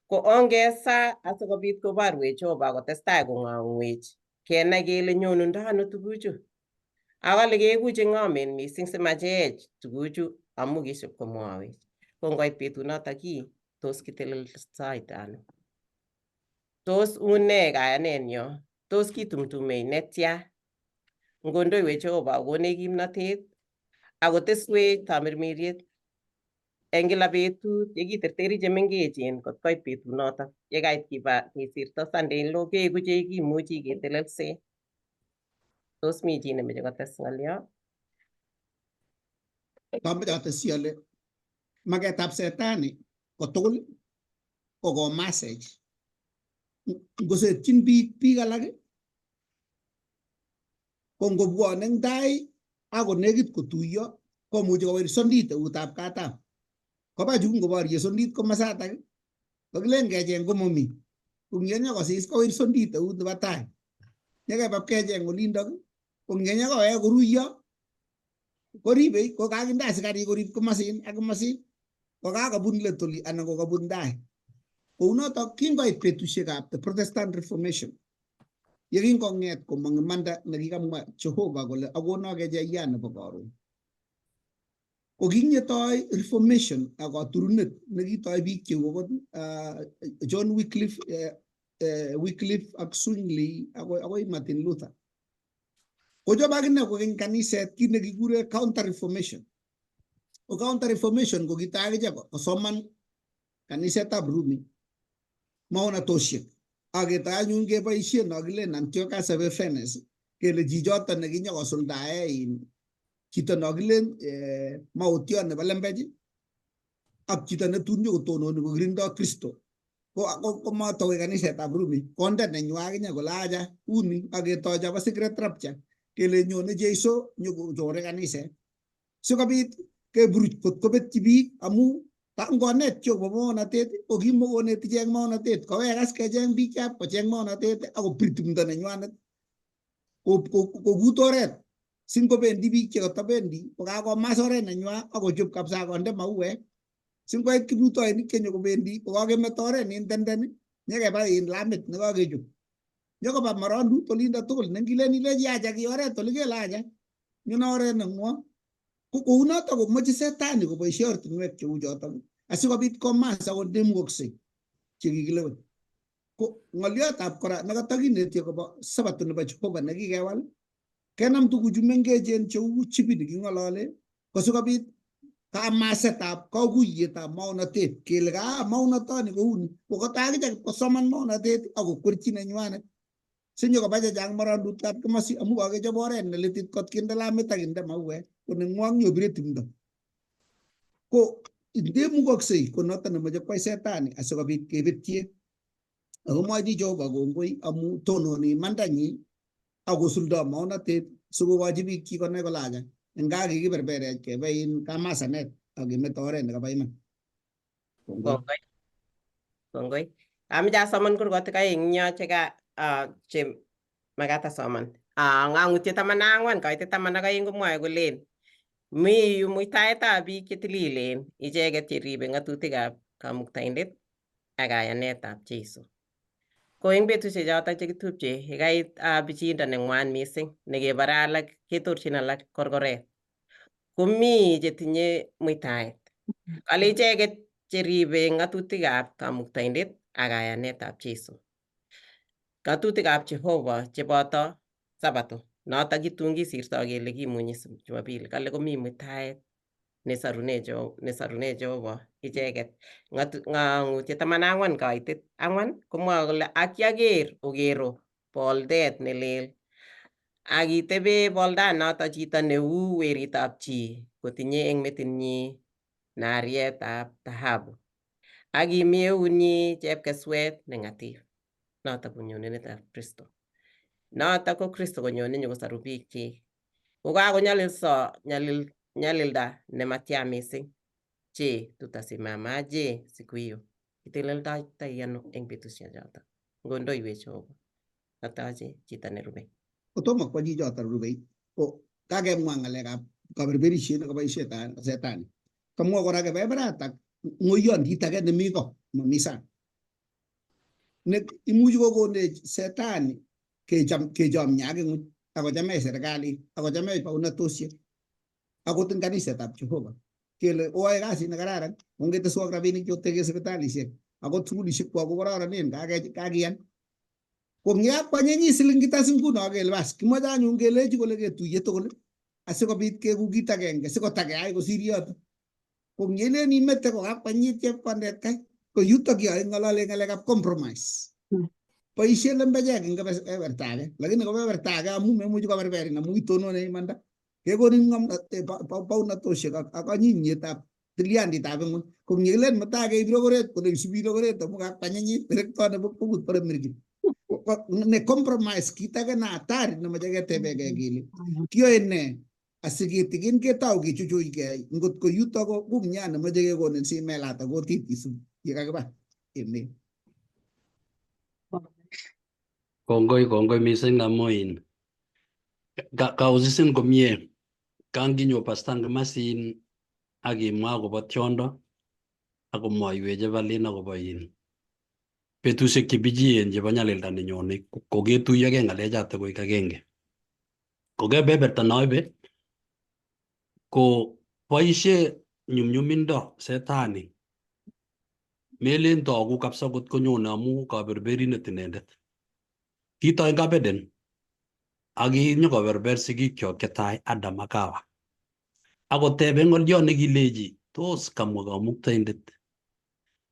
Ko ongesa asikobit koborwech Jehova kotestai kong'ong'wech kenai kele nyonundo ano tuguchu. Akole keeku cheng'omen mising simacheech tuguchu amu kisip komwowech. Ko ngoit betunotok tos kitelelsoito ano? Tos une kayanenyo? Tos kitumtumei netya? Ngondoiwech Jehova akonech kimnatet akoteswech tamirmiriet eng kila betut yekiterteri chemengechen kot koit betunotok yekait kiba kesirto Sunday law keeku chekimuchi ketelelsen. Tos mi chi nemeche kotes ng'olyo?
Kamoche atesyi ale maketab setani kotugul ko komasech ngosetyin biik biik alak ko ngobwone eng tai akonekit kotuiyo komuchi kowir sondit eutab katam koba chu ngoborye sondit komasatak kokilen kecheng komomi ko ngenyo kosis kowir sondit eut nebo tai nyekeba kecheng olindok ko ngenyo kowek koruiyo koribei ko kakinde asikarik korib komasin ak komasin kokakobun let oli anan kokabun tai. Kounotok kingoit betusiekab the Protestant Reformation yekingong'et komong imanda nekikamwa Jehova kole akono kecheiyan nebo karon ko kingetoi reformation ak katurunet nekitoi biik cheu okot John Wycliffe, Wycliffe ak Zwingli akoi Martin Luther kochob akine kokeny kaniset kit nekikure counter reformation. Ko counter reformation ko kitoi akichek kosoman kanisetab Rumi maonatosiek ak ketoi anyun keboisien no kilen Antiochus Epiphanes kele chichoton nekinyokosuldae in chito no kilen maotiot nebo lembech ak chito netun nyokotononi kokirindo Kristo ko matokoi kanisetab Rumi konde nenywa akinye kole acha uni ak ketoi chobo secret rapture kele nyone Jeiso nyokochore kaniset sikobit keburuch kot kobetyi biik amu ngonet Jehova maonatet ko kimokonet ichek maonatet kowekas kecheng biikab kocheng maonatet ak kopir tumdo nenywanet kokut oret singobendi biik chekotobendi kokakomas oret nenywa akochob kabisa konde mauek singoit kiprutoinik chenyokobendi kokakemeto oret nin tenden nyekeba in lamit nekakechop nyokoba morondut olindo tugul nengilen ilechi acha ki oret oli kele acha nyone oret neng'wong. Ko kounotok komoche setani koboisie ortinwek cheu chotok asikobit komas akonemukokse chekikilewen. Ko ng'oliotab kora nekatakineti akobo sabato nebo Jehova nekikewal kenam tuguchu mengechen cheu chipit neking'olole ko sikobit kamasetab kakuyetab maonatet kele ka maonatoni kouni kokata akichek kosoman maonatet akokwerchi nenywanet sinyokoba chechang morondutab komosi amu kakechop oret nelitit kot kinde lamit ak kinde mauek ko neng'wong nyobire timdo. Ko ndemukoksei ko noton nemoche kwai setani asikobit kebetye ako mwochini Jehova kongoi amu tononi imandanyi akosuldo maonatet sikokochi biikchik konai kole acha nga kikiberberech kebe in kamasanet ak kemeto oret nekaba iman.
Kongoi. Kongoi. Ameche asoman kurgotik aeng yo cheka che makat asoman. Ng'ang'utiet 14 kaitet 12 komwoe kolen mi yu muitaetab biik chetililen icheket cheribe ng'atutikab kamuktaindet ak kayanetab Jeiso. Ko eng betusiek chotok chekitupche yekait pichiindo neng'wan mising nekebore alak ketorchin alak korkoret komi chetinye muitaet. Kale icheket cheribe ng'atutikab kamuktaindet ak kayanetab Jeiso. Ng'atutikab Jehova cheboto Sabato notok kitun kisirto kele kimunyi Jumapili kale komi muitaet nesarune Jehova icheket. Ng'ang'utiet 14 kaitet 4 komwoe kole ak kiaker okero boldet nelel ak kitebe boldanoto chito neu weritab chi kotinye eng metinyi narietab tahabu ak kimi eunyi chepkeswet neng'atip. Notok ko nyonetab Kristo. Notok ko Kristo konyone nyokosoru biikchik. Kokakonyalilso nyalilda nematya mising. Je, tutasimamaje siku hiyo? Kiteleldoitoi ano eng betusiek chotok? Ngondoiwech Jehova. Atoche chito nerube.
Kotomo kwo chichoton rubei ko kakemwa ng'alekab kaberberisiet nekaboisie setani. Kamwa kora kebeberatak ng'oyondit age nemi ko mami sang. Ne imuchi kokonech setani kecham kechomye ak ing'uny akochamech serikalit akochamech baunatosiek akot eng kanisetab Jehova kele oyoe kasit nekararan ongeteswok rabinik chotekee sipitalisiek akot sukulisiek kwok ko kororonen kakiyan Ko ngiakwanyinyi silingita nguno kele bas kimoche anyun kelechi kole ketuiye tugul asikobit keku kit agenge sikotakeyai kosir yoto. Ko ngilen imete kokakwanyit chepkondet kai ko yutok yo ing'olole ng'alekab compromise. Boisie lembechek eng kebeberta age, lakini kebeberta age amu memuchi koberberin amu itonone imanda kekonin baunatoshek ak anyinyietab tilyanditab ing'weny. Ko ngilen mutai keib rokoret kole isubi rokoret amu kakwanyinyit rekto nebo bukut bore mirgit. Ne compromise kit age na hatari nemoche ketebekei kele kiyoe ne asikitikin ketou kechuchuchkei ngot ko yuto ko kumyat nemoche kekonin simelate kutit isub yekakiba emet.
Kongoi kongoi mising amu in kausisin komie kanginyo pastor Kimasin akimwa akobo tiondo akomwoiwech Evelyn akobo in betusiek chebichien chebo nyalilda nenyone koketuiyogei ng'alechoto koik agenge. Ko kebeberta noibe ko boisie nyumnyumindo setani melen togu kabisa kot konyone amu kaberberindet inendet. Kitoi eng Eden ak kinyokoberber sigikyok chetai Adam ak Hawa. Akotebe ng'oliot nekilechi tos kamwa kamuktaindet.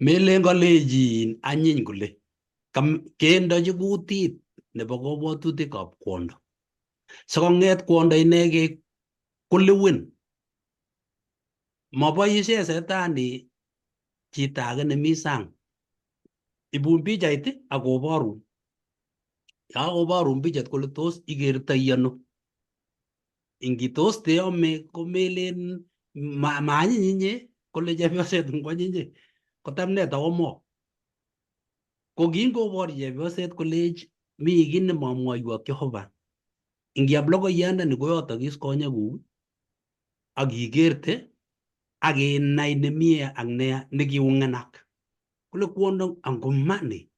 Melen kalechin anyiny kole kendochi kutit nebo kabwatutikab kwondo. Sikong'et kwondo inegei kolewen. Maboisie setani chito age nemi sang. Ibun pichait akoborun. Kakoborun pichait kole tos ikertoi ano. Ingitos teome komelen maanyiny inye kole chepyoset ngwanyinye kotam ne takomok. Ko kingobor chepyoset kolech mi kiy nemamwoiwok Jehova. Ingiam logoiyandani koyotokis konyekuk ak ikerte ak inai nemie ak neya nekiungenak. Kole kwondo angomani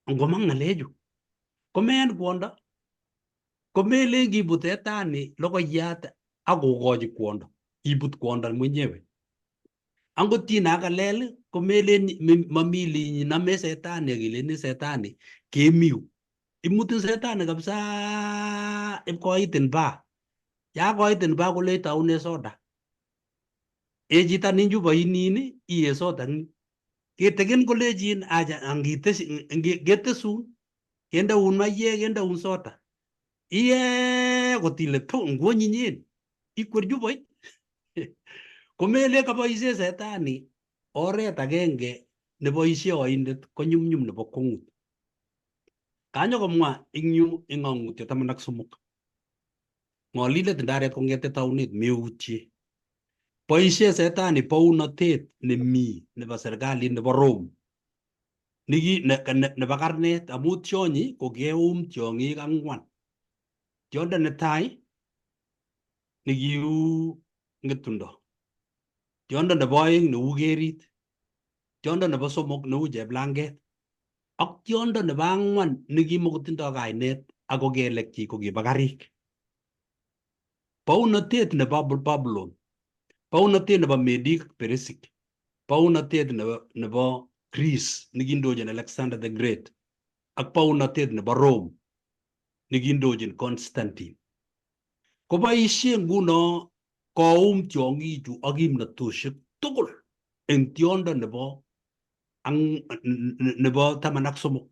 angoma ng'alechu komean kwondo komelen kibut setani logoiyat akokochi kwondo kibut kwondo mwenyewe. Angot chi nakalel komelen mami name setani akileni setani kemiu. Imutin setani kabisa ipkoitin baa. Yakoitin baa kolech taune soda. E chito nin chupoinin iye soda eng kitikin kolechin acha angetesun kendeun maiyek kendeun soda. Iye kotile tu ngwonyinyen ikwer chupoit. Komelen kaboisie setani oret agenge neboisie oindet konyumnyum nebo kwongut. Kanyo komwa eng yu eng ng'ang'utiet 13. Ng'olilet ndaret kong'ete taunet meutie. Boisie setani bounotet nemi nebo serikalit nebo Rome. Niki nebo karnet amu tionyi ko keum tiong'ik ang'wan. Tiondo netai nekiu ng'etundo. Tiondo nebo oeng neu kerit. Tiondo nebo somok neu cheplanget. Ak tiondo nebo ang'wan nekimokotindoi kainet ako kelekchik ko kibo karik. Bounotet nebo Babylon, bounotet nebo Medik Peresik, bounotet nebo Greece nekindochin Alexander the Great ak bounotet nebo Rome nekindochin Constantine. Koboisie nguno koum tiong'ichu ak kimnatoshek tugul eng tiondo nebo 13.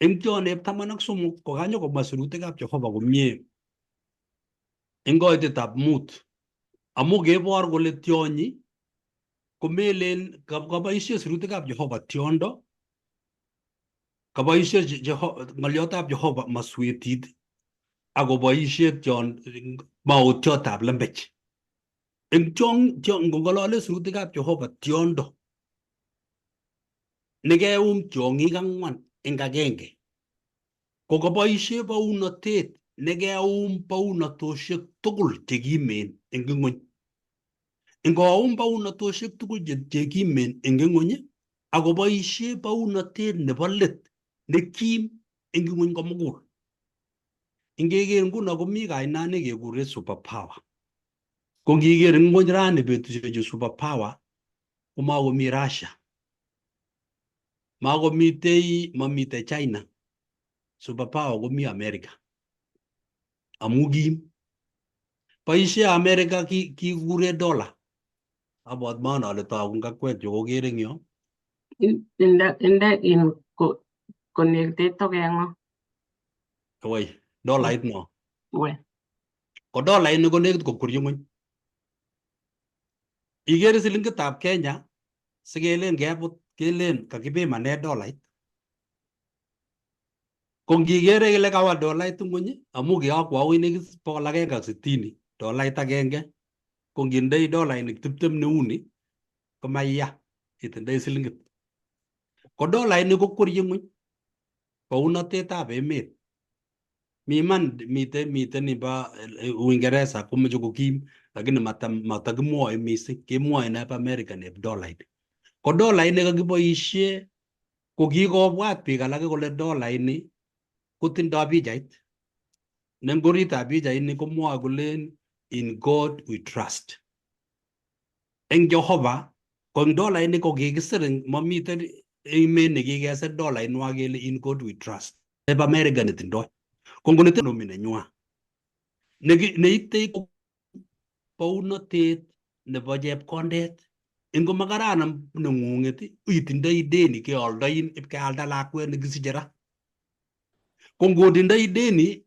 Eng tionep 13 ko kanyo komwa sirutikab Jehova komie eng koitetab 5 amu kebor kole tionyi komelen kaboisie sirutikab Jehova tiondo kaboisie ng'oliotab Jehova maswetit akoboisie maotiotab lembech. Eng ngong'olole sirutikab Jehova tiondo nekeum tiong'ik ang'wan eng agenge ko kaboisie bounotet nekeum bounatoshek tugul chekimen eng ing'weny. Ingoum bounatoshek tugul chekimen eng ing'weny akoboisie bounotet nebo let nekim eng ing'weny komugul. Ingeker nguno komi kainani kekure superpower. Ko ngiker eng ng'weny rani betushechu superpower komakomi Russia. Makomitei mamitei China. Superpower komi America. Amu kim. Boisie America kikure dollar. Abwat man ale togu ngakwet chu kokere eng yo.
Inde in konektet tokeng'ung.
Woi, dolait no.
We.
Ko dolait ni konekit kokwerie ng'weny. Ikere silingitab Kenya sikelen kebut kelen kakipimane dolait. Ko ngikere kele kawa dolait ng'weny amu kiyokwo akoi nekit 160 dolait agenge ko ngindoi dolainik 20 neuni komaiya itindoi silingit. Ko dolaini kokwerie ng'weny bounotetab emet. Mi iman miten nibo Uingereza komoche kokim lakini matakimwoe mising kemwoe nebo America neb dolait. Ko dolait nekakiboisie ko kikobwat biik alak kole dolaini kotindoi pichait. Ne eng oritab pichaini komwoe kolen in God we trust. Eng Jehova ko eng dolaini ko kikisir mamiten emet nekikesir dolainwa kele in God we trust. Nebo America netindoi. Ko ngo economy nenywa. Neite bounotet nebo chepkondet. Ingo makararan neng'ung'et itindoi deni keoldoi ipkealda lakwet nekisiche ra. Ko ngotindoi deni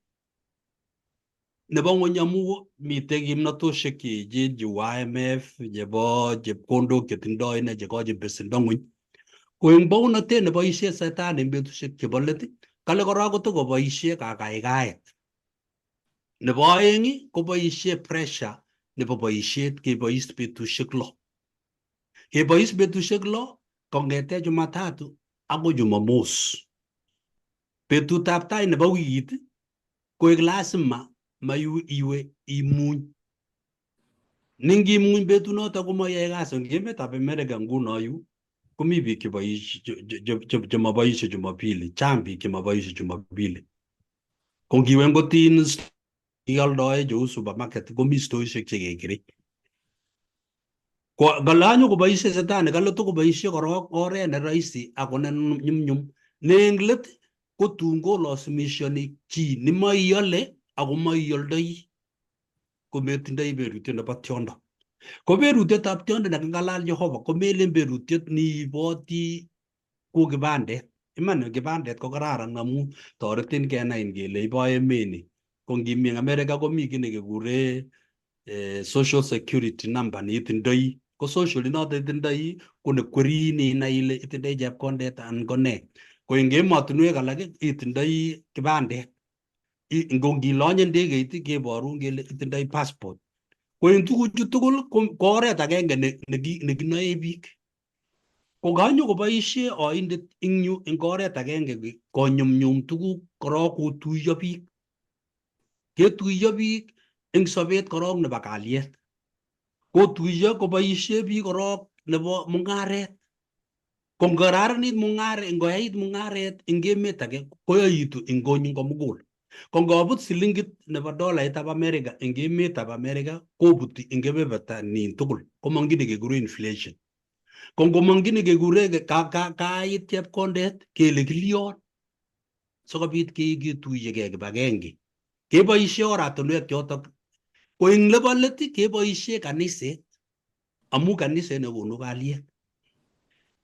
nebo ng'weny amu mitei kimnatoshek cheechen cheu IMF chebo chepkondok chetindoi ine chekochin besendo ng'weny. Ko eng bounotet neboisie Satan eng betusiek chebo let kale korok kotokoboisie kakaikaet. Nebo oeng koboisie pressure nebo boisiet kebois betusiek lo. Kebois betusiek lo kong'ete Jumatatu akoi Jumamos. Betutab tai nebo wikit koek lazima maiwe imuny. Ningimuny betunoto komayae kasi eng emetab America nguno yu komi biik chemaboisie Jumapili. Chang biik chemaboisie Jumapili. Ko ngiwe ngot in kioldoe cheu supermarket komi stoishek chekekere. Ko kale anyo koboisie setani kale tokoboisie korok oret ne rahisi ako ne nyumnyum. Ne eng let ko tun kolasimishoni chi nemoiole ako moioldoi kometindoi berutiet nebo tiondo. Ko berutietab tiondo nekang'alal Jehova komelen berutiet niiboti ku kipandet. Iman kipandet ko kararan amu toretin kenain kele ibo emeni. Ko ngimi eng America komi kiy nekekure social security number neitindoi. Ko social inoto itindoi ko nekwerin inai ile itindoi chepkondet anan ko nee. Ko eng emotinwek alak itindoi kipandet. Ngo ngilonye ndegeit keborun kele itindoi passport. Ko eng tuguchu tugul ko oret agenge nekinoe biik. Ko kanyo koboisie oindet eng yu eng oret agenge konyumnyum tuguk korok kotuiyo biik. Ketuiyo biik eng sobet korok nebo kalyet. Kotuiyo koboisie biik korok nebo mung'aret. Ko ngokararanit mung'aret, ngoyait mung'aret eng emet age koyoitu eng konyin komugul. Ko ngobut silingit nebo dolaitab America eng emetab America kobuti eng kebeberta nin tugul. Komong kiy nekekure inflation. Ko ngomong kiy nekekure kait chepkondet kele kilion sikobit ketuiyekei kibagenge. Keboisie oratinwek chotok. Ko eng nebo let keboisie kaniset amu kaniset nekonu kalyet.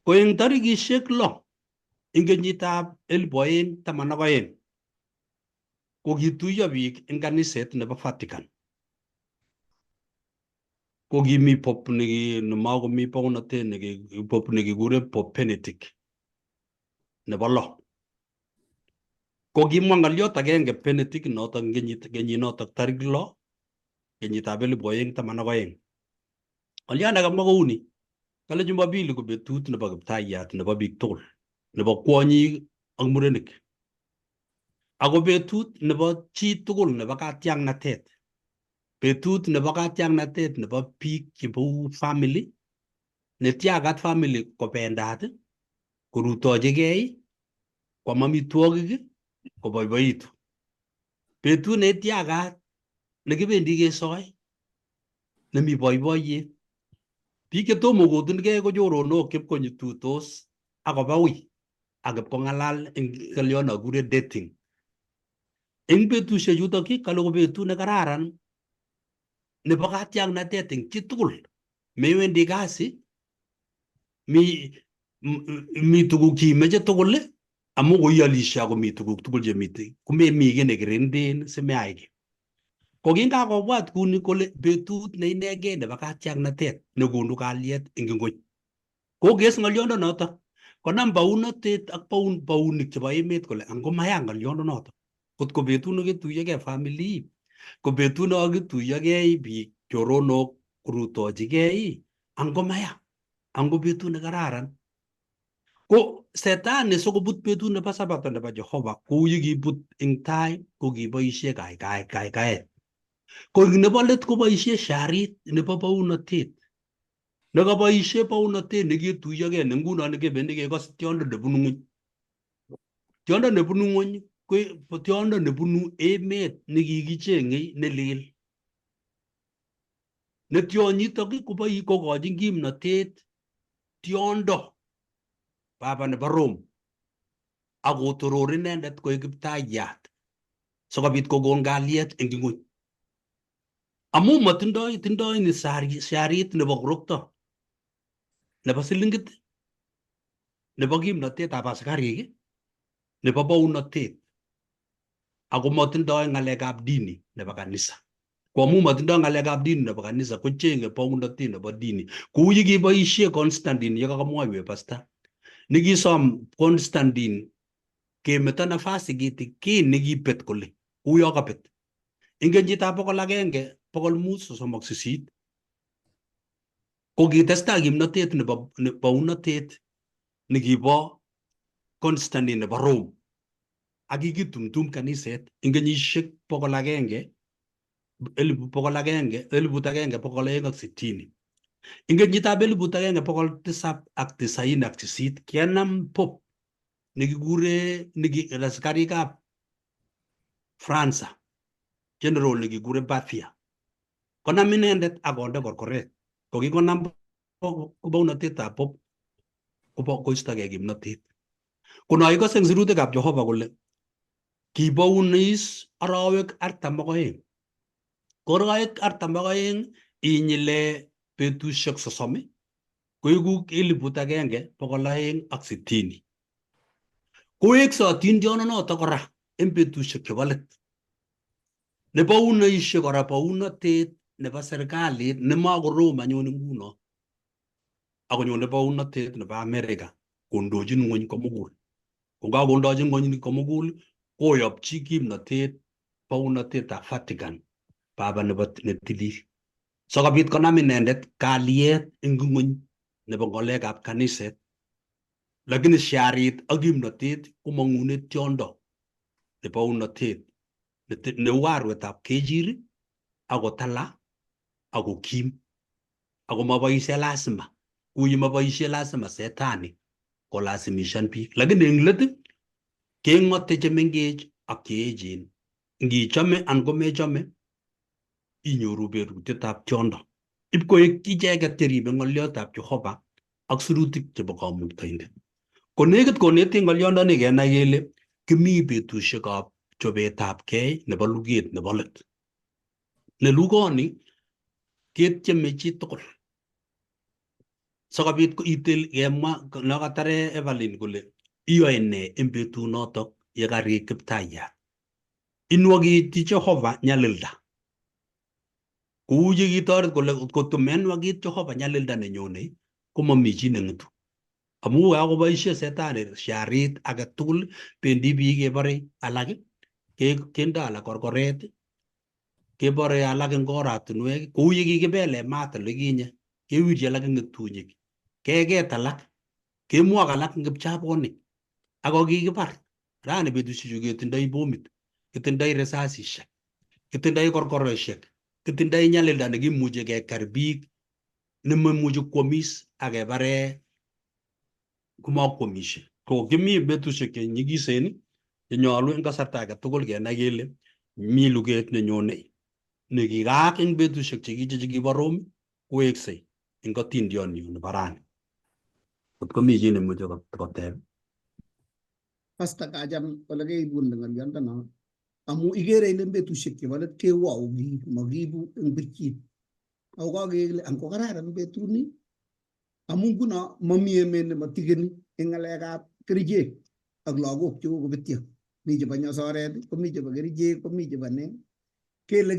Ko eng tarikishek 6 eng kenyitab 2012 ko kituiyo biik eng kaniset nebo Vatican. Ko kimi Pope nemakomi bounotet Pope nekikure Pope Benedict nebo 6. Ko kimwa ng'olyot agenge Benedict notok kenyinotok tarik 6 kenyitab 2012. Ng'olyot nekamwa kouni kale Jumapili ko betut nebo kiptayat nebo biik tugul nebo kwonyik ak murenik. Ako betut nebo chi tugul nebo katiaknatet. Betut nebo katiaknatet nebo biik chebou family netiakat family kobendat, korutochigei, kwam amitwogik, koboiboitu. Betut netiakat nekibendi kesoe nemi boiboiyet. Biik chetomo kotungei ko choronok chepkonyituitos akoba wui ak ipkong'alal eng ng'oliot nekikure dating. Eng betusiek chutok kale ko betut nekararan nebo katiaknatet eng chitugul. Mewendi kasi, mi tuguk cheimeche tugul amu koialishe ako mi tuguk tugul chemitei komemi kiy nekirinden simeai kiy. Ko kingakobwat kuni kole betut ne inegei nebo katiaknatet nekonu kalyet eng ingweny. Kokes ng'oliondonoto konam baunotet ak baunik chebo emet kole angomaya ng'oliondonoto. Kot ko betut nekituiyogei family, ko betut nekakituiyogei biik choronok korutochigei, angomaya, ango betut nekararan. Ko setani sikobut betut nebo sabato nebo Jehova kou yekibut eng tai ko kiboisie kaikaet. Ko eng nebo let koboisie sharit nebo baunotet. Nekaboisie baunotet neketuyogei ne nguno nekebendi kekose tiondo nebunu ng'weny. Tiondo nebunu ng'weny ko tiondo nebunu emet nekikicheng'ei nelel. Ne tionyitok kokochin kimnotet tiondo baba nebo Rome akotoror inendet koik kiptayat sikobit kokon kalyet eng ing'weny. Amu matindoi tindoi ni sharit nebo korokto nebo silingit nebo kimnotetab asikarik nebo bounotet ako matindoi ng'alekab dini nebo kanisa. Ko amu matindoi ng'alekab dini nebo kanisa kochenge bounotet nebo dini. Kou yekiboisie Constantine yekakamwoiwech pastor nekisom Constantine kemeto nafasi kitikin nekibet kole uyo kabet. Eng kenyitab 1538 ko kitestai kimnotet nebo bounotet nekibo Constantine nebo Rome ak kikitumtum kaniset eng kenyisiek 100 1260. Eng kenyitab 1798 kenam Pope nekikure niki asikarikab Fransa general nekikure Bathia konam inendet akonde korkoret. Kokikonam bounotetab Pope kobo koistogei kimnotet. Kono ikose eng sirutikab Jehova kole kibounis arawek 42. Ko arawek 42 inyile betusiek 30 koiku 1260. Kowekse atindionindo kora eng betusiek chebo let. Nebounoishek kora bounotet nebo serikalit nemakorom anyun nguno akonyone bounotet nebo Amerika kondochin ng'wony komugul. Kokakondochi ng'wony komugul koyopchi kimnotet bounotetab Vatican baba nebo netilil. Sikobit konam inendet kalyet eng ng'wony nebo ng'alekab kaniset. Lakini sharit ak kimnotet komong'une tiondo nebo bounotet neu arwetab kechir ako tala ako kim ako maboisie lazima kou maboisie lazima setani kolasimishan biik. Lakini eng let keng'ote chemengech ak cheechen. Ngichome anan komechome inyoru berutietab tiondo. Ipkoek icheket cheribe ng'oliotab Jehova ak sirutik chebo kamuktaindet. Konekit koneti ng'oliondoni kenai kele kimi betusiekab chobetabgei nebo luget nebo let. Ne lugoni ketyeme chitugul. Sikobit itil kemwa nokatare Evelyn kole iyoe nee eng betunotok yekarik kiptayat. Inwokiti Jehova nyalilda. Kou yekitoret kole kotko menwakit Jehova nyalilda nenyone komomi chi neng'etu. Amu kakoboisie setani sharit age tugul bendi biik kebore alak kendo alak korkoret kebore alak eng oratinwek kou yekikibele maat olikinye kewirchi alak eng ng'etunyik keket alak kemwok alak eng kipchabonik ako kikibar. Rani betusiechu ketindoi bomit, kitindoi risasisiek, kitindoi korkoroshek, kitindoi nyalilda nekimuche keker biik nememuchi kwomis ak kebare komakwomisie. Ko kimi betusiek che nyikisen chenyolu eng kasarta age tugul kenai kele mi luget nenyone nekikaak eng betusiek chekiche chekibo Rome koweksei eng kotindioniu nebo rani. Kot komi chi nemuche koteb.
Pastor kacham ole keibunde ng'oliondono. Amu ikere ile eng betusiek chebo let kewou kii makiibu eng birchit. Ako kakele ango kararan betuni amu nguno mami emet nematikeni eng ng'alekab kerichek ak lagok chekokobetyo. Mi chebo nyosoret, komi chebo kerichek, komi chebo ne. Kele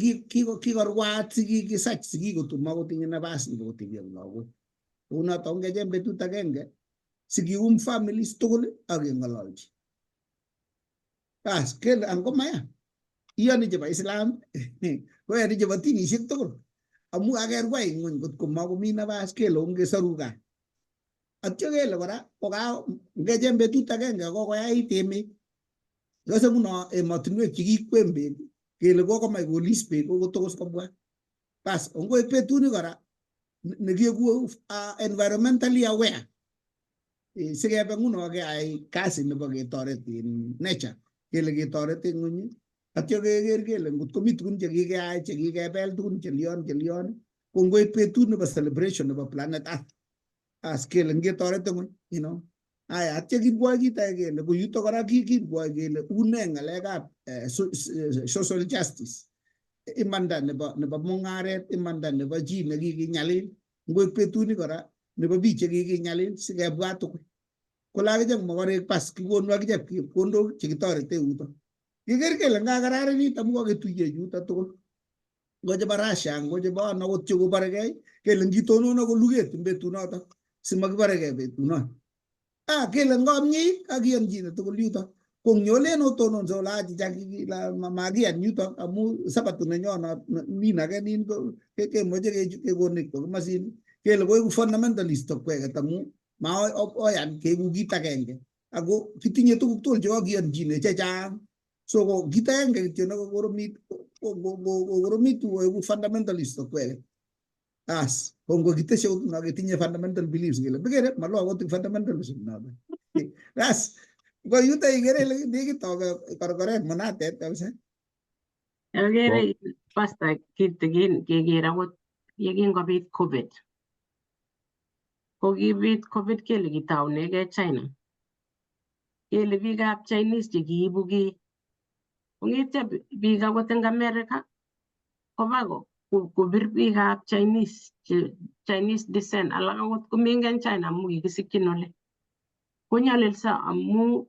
kikorwaat sikik, kisach sikik kotumakotinye nafas nebo kotebi ak lagok. Kounoto ongecheng betut agenge sikium families tugul ak keng'ololchi. Bas kele ango maya iyoni chebo Islam koyoni chebo dinishek tugul amu kakerwai ng'weny kotko makomi nafas kele ongesoru gaa. Atyo kele kora koka ngecheng betut agenge kokoyait emet. Ikose nguno emotinwek chekikwen beek kele kokomach kolis beek kokotokos kobwa. Bas ongoek betuni kora nekieku environmentally aware sikebe nguno keyai kasi nebo ketoret in nature kele ketoret ng'weny atyo keker kele ngot komi tugun chekikeyai chekikebel tugun chelion chelion ko ngoek betut nebo celebration nebo planet earth as kele ngetoret ng'weny Aya atyo kirwoi kit age kele ko yuto kora kirwoi kele une ng'alekab social justice imanda nebo mung'aret imanda nebo chi nekikinyalil ngoek betuni kora nebo biik chekikinyalil sikebwat tugul kole akichek mokorek bas kikonu akichek chepkondok chekitorete yuto keker kele ngakararanit amu kaketuiye yuto tugul ngo chebo Russia ngo chebo ano akot chekoborekei kele ngitonon ako luget eng betunoto simakiborekei betunon ah kele ngomyeit kakiyonchine tugul yuto ko ngyolen otononso ole achicha makiyan yuto amu sabato nenyono nin ake nin kemoche kekonech kwo komosin kele koeku fundamentalist akweket amu maoyan keeku kit agenge ako kitinye tuguk tugul chekakiyonchine chechang so ko kit agenge kityo nekokoromit kokoromitu koeku fundamentalist akweket as ko ngokiteshe nguno ketinye fundamental beliefs kele pikere malo akot fundamentalism noto as ko yuto ikere ile nekit korkoret munatet kabisa.
Akere pastor kitikin keker akot yekingobit COVID. Ko kibit COVID kele kitaunegei China. Kele biikab Chinese chekiibu kii. Kong'etyo biik akot eng America koba kobir biikab Chinese, Chinese descent alak akot komengen China amu kikisikyin ole. Konyolilso amu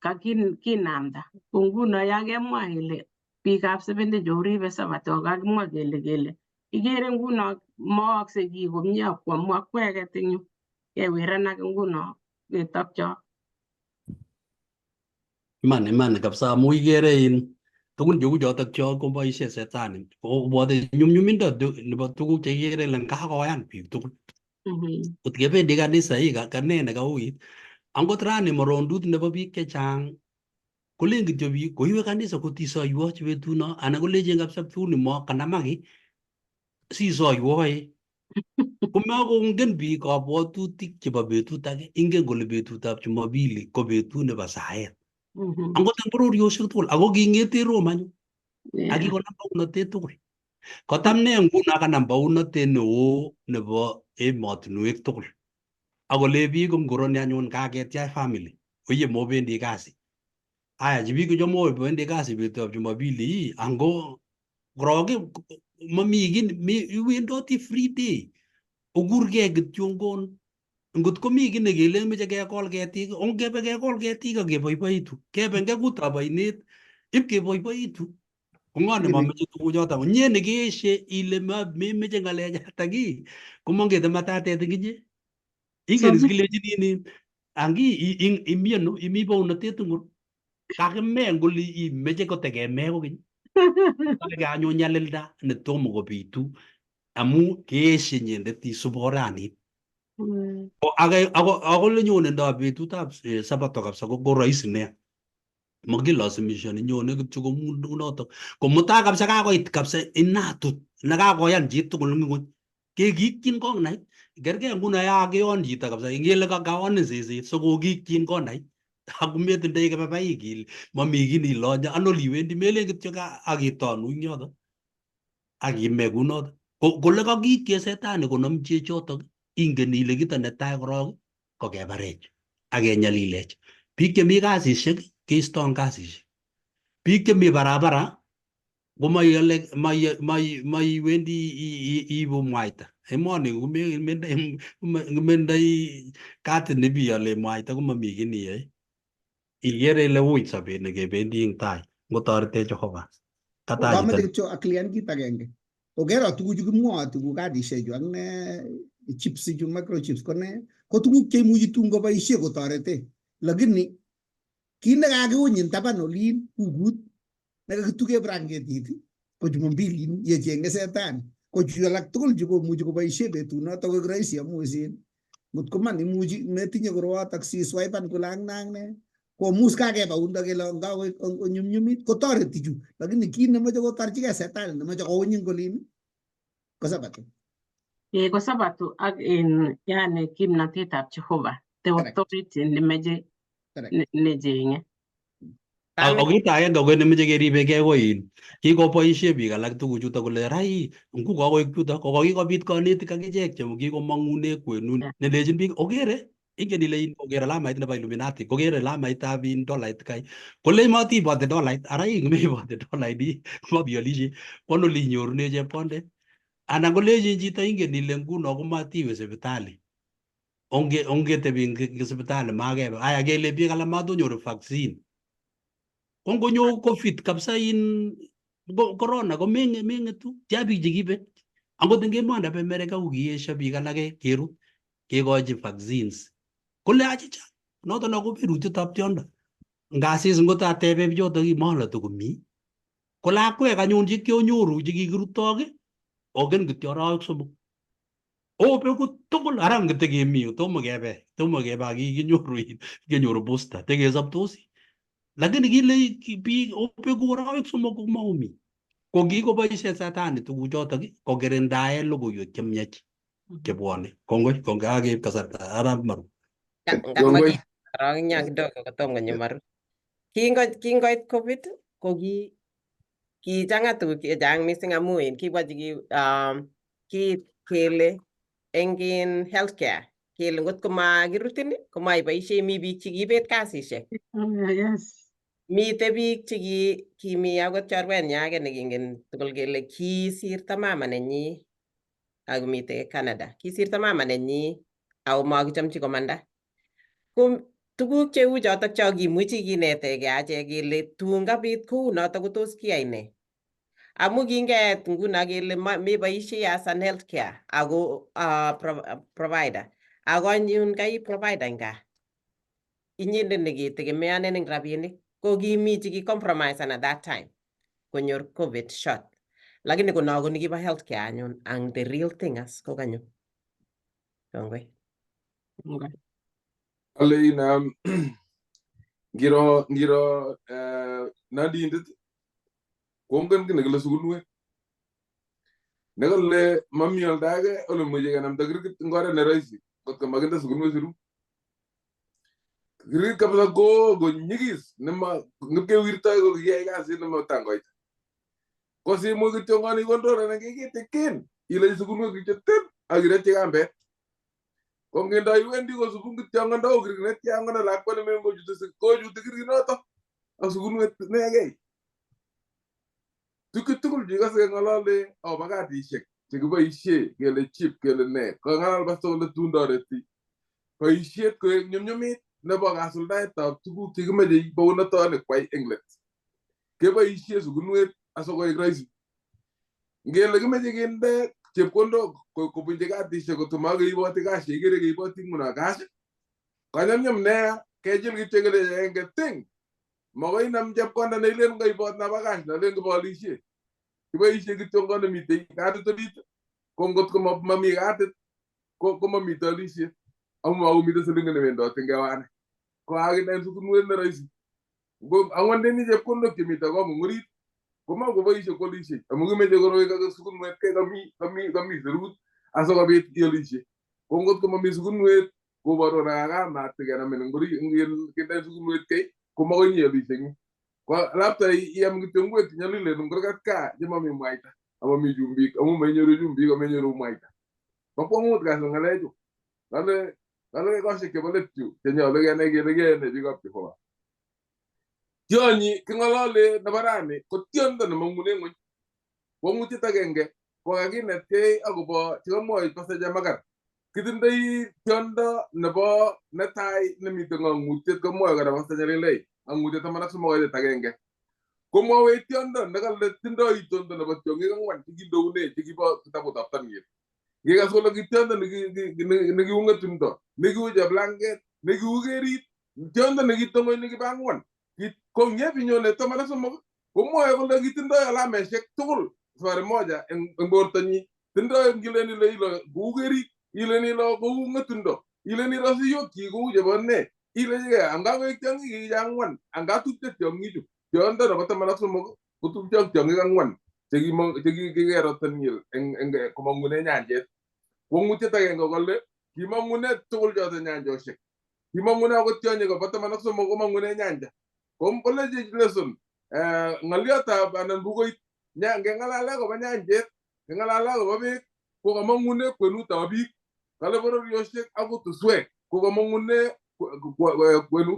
kakinamda. Ko nguno ya kemwa kele biikab Seventh cheoribe Sabato kakimwa kele kele ikere nguno mookse kii komie akwamu akweket eng yu kewiranak nguno ketokcho.
Iman iman kabisa amu ikere in tugun cheu chotok cho koboisie setani kobwote nyumnyumindo nebo tuguk chekikere ile kakoyan biik tugul. Kot kebendi kanisa ii kane nekauit angot rani morondut nebo biik chechang kolen kityo biik koiwe kanisa kotisoiwoch betuno anan kolechin kabisa tuni mo kanamak sisoiwoe komakongen biik kabwatutik chebo betut age ingen kole betutab Jumapili ko betut nebo saet. Angot eng bororiosiek tugul ako king'ete Rome anyun ak kikonam bounotet tugul. Kotam ne nguno kanam bounotet neo nebo emotinwek tugul. Akole biik ko ngoroni anyun kaketiach family oye mobendi kasi. Aya chibiik ko mobendi kasi betutab Jumapili ango korok mami kiy iwendoti free day. Okurgei kityongon ngot komi kiy nekelen meche kekol ketik ongebe kekol ketik ak keboiboitu kebe ngekutab oinet ip keboiboitu ko ng'o nemomeche tuguchoto nye nekeeshe ile memeche ng'alechatak ii komongete matatet eng inye ingen is kilechini angi imi ano imi bounotet ngor kakime ngoli imeche kotekeme kokeny Kaleke anyun nyalilda netomo kobitu amu keeshe inyendet isub oranit. Ako lenyonendo betutab sabato kabisa ko rahisi nea. Makilasimishani nyone kityo kounotok. Ko mutai kabisa kakoit kabisa inatut nekakoyan chitugul eng ng'weny. Kekikyin konait. Kerkei nguno ya keon chito kabisa ingele kaonin seset so kokikyin konait. Ako metindoi kebebaik ile mami kiy neilonye ano oliwendi melen kityo ak itonu ing yoto ak ime kunoto. Kole kakikye setani konom chechotok ingen ile kito netai korok ko kebarech ak kenyalilech. Biik chemi kasisiek keisto en kasisiek. Biik chemi barabara komaiale maiwendi iibu mwaita. Emoni ngomendoi katit nebiale mwaita komami kiy niyoe. Ikere ile ui sobet nekebendi eng tai ngotoretech Jehova. Katai
Kamoche kityo aclearan kit agenge. Okero tuguchu kimwoe tuguk kadishechu ak ne chips ichu microchips ko ne ko tuguk cheimuchi tun koboisie kotorete. Lakini kit nekakiuny en taban olin bukut nekakituge branketit ko Jumapili yechenge setani ko chu alak tugul chu komuchi koboisie betunoto koek rahisi amu isin ngot ko man imuchi metinye koroatak si swipen kole ak ne ak ne komus kakeba undo kele nga konyumnyumit kotoreti chu lakini kit nemoche kotorchigei setani nemoche kouny eng olin ko sabato.
Ko sabato ak in yani kimnatetab Jehova, the authority nemeche nechenge.
Ako kit agenge ko nemeche keribegei ko in kikoboisie biik alak tuguchuto kole rai ngu kokoik chuto ko kikobit konetik akichek che kikomong'une kwenut nelechin biik okere ingen ile in koker alamait nebo Illuminati kokere alamaitab in dolait kai kole matiibote dolait ara ii ngimeibote dolait ii komabialishe kono ole inyorune chepkondet anan kolechin chito ingen ile nguno komatiwe sipitali onge ongetebi eng sipitali makebe aya kele biik alak matonyoru vaccine ko ngonyo COVID kabisa in corona ko meng'etu tia biik chekibet angot eng emoni bo America ko kiesio biik alake kerut kekochi vaccines kole achicha noto no ko berutietab tiondo ngasis ngot atebe bichoto kimole tokomi ko lakwek anyun chekionyoru chekikirutok ogen kityo arawek 3 obeku tugul ara ngetekemi tomo kebe ak kinyoru kenyoru booster tekesoptosi lakini kile biik obeku arawek 3 komaomi ko kikoboisie satani tuguchotok kokirindaen logoiwek chemiach chebwone. Kongoi kongoi akeib kasarta arap Maru.
Kongoi.
Korok inyo kidogo kotom konyo Maru. Kingoit COVID ko kichang'a tuguk chechang mising amu in kibwa kiit kele eng in healthcare kele ngot komakirutin komaiboisie mi biik chekibet kasisiek.
Yes.
Mite biik chekimi akot chorwenyo age nekingen tugul kele kisirto mama nenyi akomite Canada. Kisirto mama nenyi ako makichomchi komanda. Ko tuguk cheu chotok cho kimuchi kinetegei achek kele tun kabit kou notok kotos kiyai nee. Amu kingeet nguno kele meboisie as an healthcare ako provider. Ako anyun kai provider eng gaa. Inyendet neketegemeanen eng rabinik ko kimi chekicompromise at that time konyor COVID shot. Lakini ko no ko nikibo healthcare anyun ang the real thing as ko kanyo. Kongoi.
Ale in ngiro nandindet kongen kiy nekile sukunwek nekole mami oldo age ole muche kenamda kirkit eng oret ne rahisi ngot ko makinde sukunwek sirut. Kirkit kabisa ko konyigis nema ngipkewirtoi ko kiyai kasit nematangoita. Ko simuch kityongon ikontrolen eng kitikin ilechi sukunwek kityo tip ak iretyi kambet. Ko ngendo iwendi kosubun kityongon ndo kirkit netya ngono lakwet nemengen kochute kochute kirkit noto ak sukunwet inegei. Tuguk tugul chekikose keng'olole akobo kadishek chekiboisie kele chip kele ne kang'alal pastor kole tun toreti boisiet koek nyumnyumit nebo kasuldaetab tuguk chekimeche bounotoni kwai eng let. Keboisie sukunwet asikoek rahisi. Ngele kimeche kinde chepkondok kobunchi kadishek kotko makeiboti cash ikere keiboti nguno cash kanyumnyum nea kechil kityo kele agenge ting makoi inam chepkonda neilen kaibot nabo cash nalen kiboolisie kiboisie kityo nemitei katit orit ko ngot ko mami katit ko komamite olisiet amu makomite siling newendoti eng kewani ko kakinde sukunwet ne rahisi ang'wan chepkondok chemite kong'ung orit komakoboisie kwolisie amu kimeche koroi sukunwet kei kami serut asikobit iolisie ko ngot komami sukunwet koboru kole kakamat kenamin eng orit kinde sukunwet kei komakoi nyeolisie eng ko labda iam kityo ngwek chenyolilen eng kurgat kaa chemami mwaita amami chumbik amu mainyoru chumbik amenyoru mwaita. Bo kwong'ut kasi ng'alechu kale kosiek chebo let chu chenyolu kenai kele kiyoe nee biikab Jehova. Tionyi king'olole nebo rani ko tiondo nemong'une ng'weny. Kwong'utiet agenge ko kakinetkei akobo chekamwoe Pastor Chemakar. Kitindoi tiondo nebo netai nemiten ng'ong'utiet komwoe kora Pastor Nyalilei ng'ong'utiet 13 kaitet agenge. Komwowech tiondo nekale tindoi itondo nebo tiong'ik ang'wan chekindoune chekibo kitabutab Daniel. Ngikas kole ki tiondo nekiu ng'etundo, nekiu cheplanget, nekiu kerit, tiondo nekitong'oi nekibo ang'wan. Ko ngebinyone 13 komwoe kole kitindoi alameshek tugul safari moja eng bortonyi. Tindoi ngilen ile ilo kou kerit, ilen ilo kou ng'etundo, ilen ilo siyokchi kou chebo ne, ilechike anga koek tiong'ik che ang'wan, anga tupcho tiong'ichu. Tiondo nebo 13 kotupcho ak tiong'ik ang'wan chekikero Daniel eng komong'une nyanjet. Kwong'utiet agenge kole kimong'une tugul choto nyanjoshek. Kimong'une akot tionyi kobo 13 komong'une nyanja. Koleji lesson ng'oliotab anan bukuit ngeng'alale akobo nyanjet, ngeng'alale akobo beek ko kamong'une kwenutab biik. Kale bororiosiek ak kutuswek ko kamong'une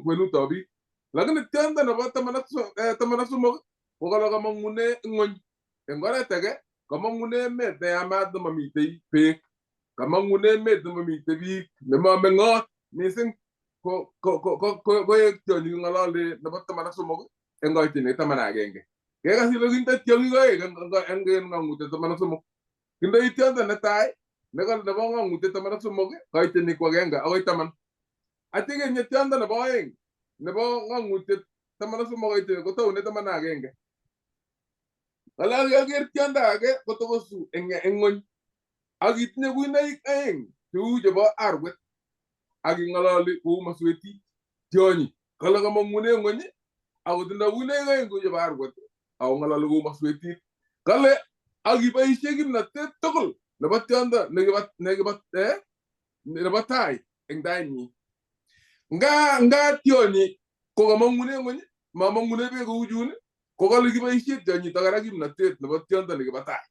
kwenutab biik. Lakini tiondo nebo 13 ko kale kamong'une ng'weny. Eng oret age kamong'une emet neyamat nemamitei beek. Kamong'une emet nemamitei biik, nemameng'ot mising ko koek tionyi king'olole nebo 13 eng koitinek 11. Kekas ile kinde tiong'ik oeng eng ng'ong'utiet 13. Kindoi tiondo netai nebo ng'ong'utiet 13 koitinik 1 akoi 10. Atya kenye tiondo nebo oeng nebo ng'ong'utiet 13 koitinik kotoune 11. Kale aker tiondo age kotokosu eng ng'weny ak kitinye kuinoik aeng cheu chebo arwet ak king'ololi kou maswetit tionyi. Kale kamong'une ng'weny akotindoi kuinoik aeng kou chebo arwet ako ng'ololi kou maswetit. Kale ak kiboisie kimnatet tugul nebo tiondo nebo tai eng tainyi. Nga tionyi ko kamong'une ng'weny, mamong'une beek kou chun, ko kale kiboisie tionyito kora kimnatet nebo tiondo nekibo tai.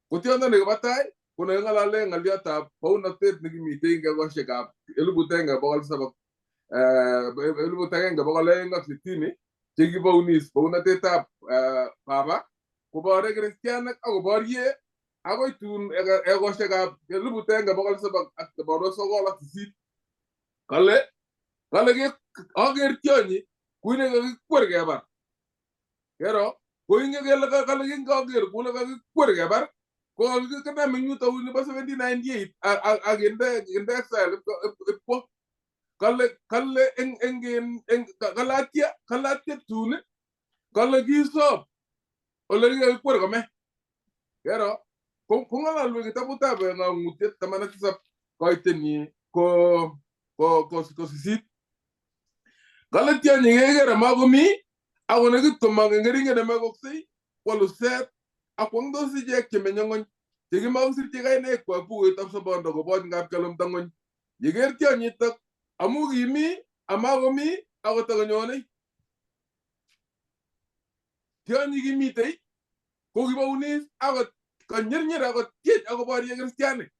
Ko tiondo nekibo tai ko neking'olole ng'oliotab bounotet nekimitei eng ekosiekab 1260 chekibounis bounotetab baba kobore kristianik ak koborie akoi tun ekosiekab 1798. Kale aker tionyi kuine kakikwer kebar. Kero koinge kele kale kingoker kule kakikwer kebar ko kinam eng yuto nebo 1798 ak kinde exile ipkwo. Kale eng kale atya tun kale kisob ole kikakikwer kome. Kero kong'ololwech kitabutab ng'ong'utiet 17 koitenyi ko 8. Kale tionyi kekere makomi ako nekit komong eng keringet nemakoksei kwalu set ak kwong'tos ichek chemenye ng'weny chekimakisirchi kainekwak bukuitab sobondo koboch ngap kelumda ng'weny. Yeker tionyitok amu kimi amakomi akotokonyonei. Tionyi kimitei ko kibounis akot konyernyer akot tyech akoborie kristianik.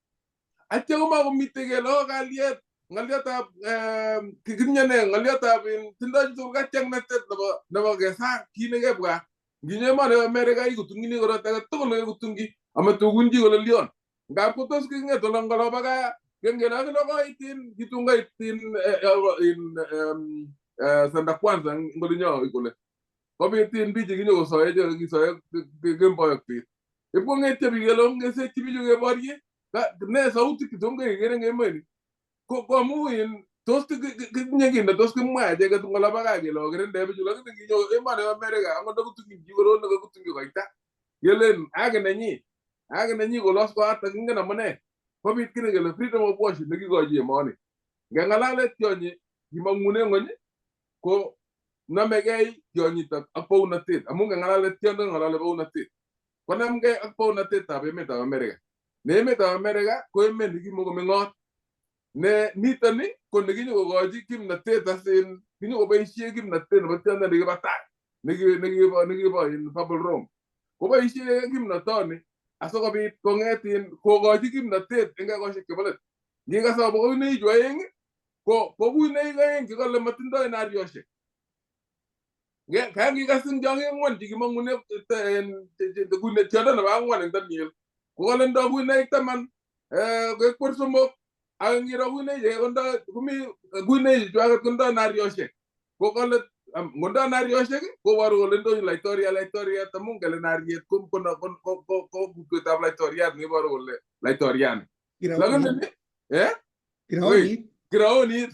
Atya komakomitei kele o kalyet ng'oliotab kikinyene ng'oliotab tindoi chitugul katiaknatet nebo kesa kit nekebwa. Nginyo emoni Amerika ikutungini korot age tugul nekekutungi amatukun chi kole lion. Ngap kotos king'et olon kolobo gaa kengen akine koit kitun koit Santa Kwanza eng olinyo kole kobit biik chekinyokosoe kisoe kemboi ak bet. Ipkong'etyo biik kele ongesekyi bichu keborie ne sautik chetom kekere eng emoni. Ko amu tos kitinye kit netos kimwa acheket eng olobo gaa kele okirinde bichu lakini nginyo emoni bo Amerika akot ndakutungyin chi korot nekakutungyi koita kelen haki nenyi kolos koatak ingen amune. Kobit kit nekele freedom of worship nekikochi emoni. Ngeng'alale tionyi kimong'une ng'weny ko nomegei tionyitok ak bounotet amu ngeng'alale tiondo ng'alale bounotet konamgei ak bounotetab emetab Amerika. Ne emetab Amerika ko emet nekimokomeng'ot. Ne nitoni ko nekinyokokochi kimnatet asin kinyokoboisie kimnatet nebo tiondo nekibo tai nekibo Papal Rome. Koboisie kimnatoni asikobit kong'et kokochi kimnatet eng ekosiek chebo let. Ngikas akobo kuinoichu aeng ko kuinoik aeng chekale matindoi narioshek. Kakikas eng tiong'ik ang'wan chekimong'une tiondo nebo ang'wan eng Daniel. Kokale ndo kuinaik 10, kekwer 3, ak ngiro kuinaik kondo komi kuinaik chwaket kondo narioshek. Kokale ngondo narioshek koboru kole ndochin laitoria laitoriat amun kele nariet ko kutwetab laitoriat neiboru kole laitoriani. Lakini kiraonit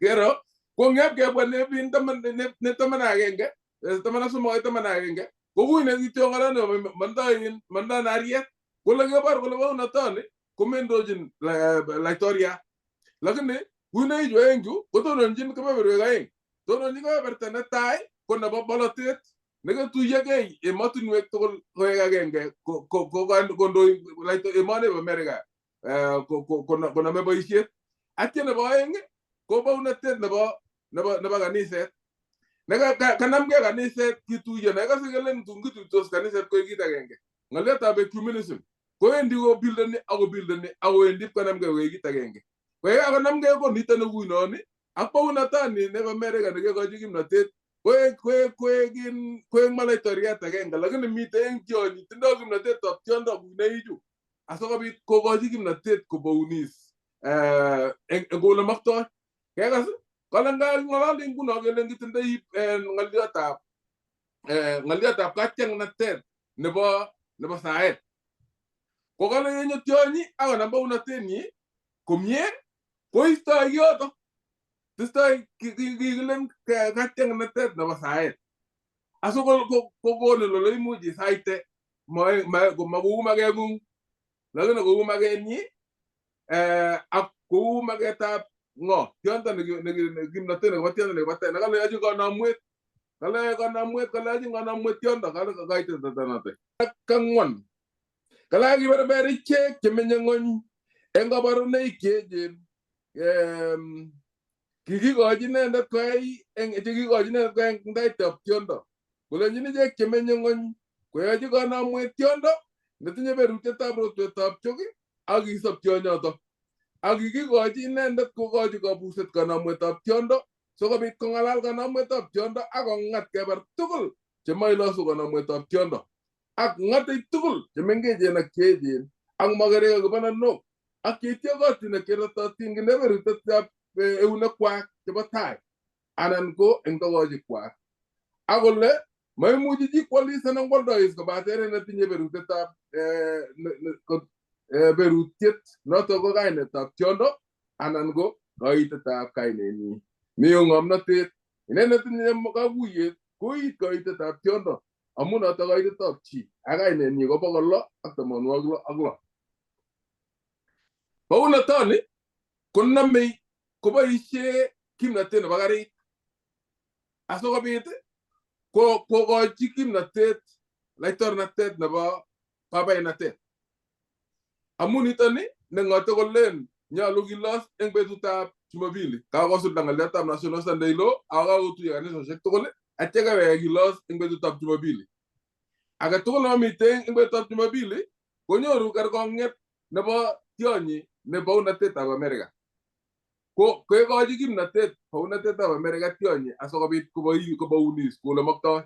kero ko ngep kebwa nebin ne 11 13 11 ko kuinet kityo ng'alani mandoi nariet kole kebor kole bounatoni komendochin laitoria. Lakini kuinaichu aeng chu kotononchin kebeberwek aeng. Tononchin kebeberta netai ko nebo bolotet neketuyokei emotinwek tugul koek agenge kondoi emoni bo Amerika konome boisiet. Atya nebo aeng ko bounatet nebo kaniset. Kanamgei kaniset kituyo nekase kelen tun kituitos kaniset koek kit agenge. Ng'oliotab ecumenism kowendi kobildeni akobildeni akowendi ipkonamgei koek kit agenge. Koyekakonamgei ko nito nekuinoni ak bounatani nebo Amerika nekekochi kimnotet koek malaitoriat agenge, lakini mitei eng tionyi tindoi kimnotetab tiondo kuinaichu asikobit kokochi kimnotet kobounis eng ole maktoi. Kekas kole ng'ololi nguno kele kitindoi ng'oliotab kachengnatet nebo saet. Ko kale yenyo tionyi akonam bounatenyi komie koistoi kioto. Testoi kikilen kachengnatet nebo saet. Asikokonu ole imuch isaite makou makeng'ung lakini kou makenyi ak kou maketab ng'o tiondo kimnotet nebo tiondo nekibo tai nekale yochin kanamwet kale kanamwet kale yochin kanamwet tiondo kale kaititanoto ang'wan. Kale kiberber ichek chemenye ng'ony eng kaborunoik cheechen kikikochi inendet koyai chekikochi inendet koyai eng taitab tiondo kolenjin ichek chemenye ng'ony koyochi kanamwet tiondo netinye berutietab rotwetab chok ak kisob tionyoto. Ak kikikochi inendet kokochi kabuset kanamwetab tiondo sikobit kong'alal kanamwetab tiondo ak kong'at kebar tugul chemoilosu kanamwetab tiondo ak ng'atei tugul chemengechen ak cheechen ak mokorek ak kibananok ak cheityokotin ak cherototin kebeberutietab eunekwak chebo tai anan ko eng togochikwak. Ak kole maimuchi chi kwolis anan kwoldois kobaten netinye berutietab berutiet noto ko kainetab tiondo anan ko kaitetab kainenyi. Mi ng'omnotet inendet netinye kakuyet koit kaitetab tiondo amun noto kaitetab chi ak kainenyi ko 666. Bounatoni konomei koboisie kimnotet nebo karik asikobit kokochi kimnotet laitornatet nebo babainatet. Amun nitoni neng'ote kolen nyolu kilos eng betutab Jumapili. Kakosulda ng'oliotab National Sunday Law ak kakotuiyo kanisosiek tugul atya kewek kilos eng betutab Jumapili. Age tugul nemamiten eng betutab Jumapili konyoru kerkong'et nebo tionyi nebo bounatetab Amerika. Ko kekochi kimnotet bounatetab Amerika tionyi asikobit kobounis kou olemoktoi.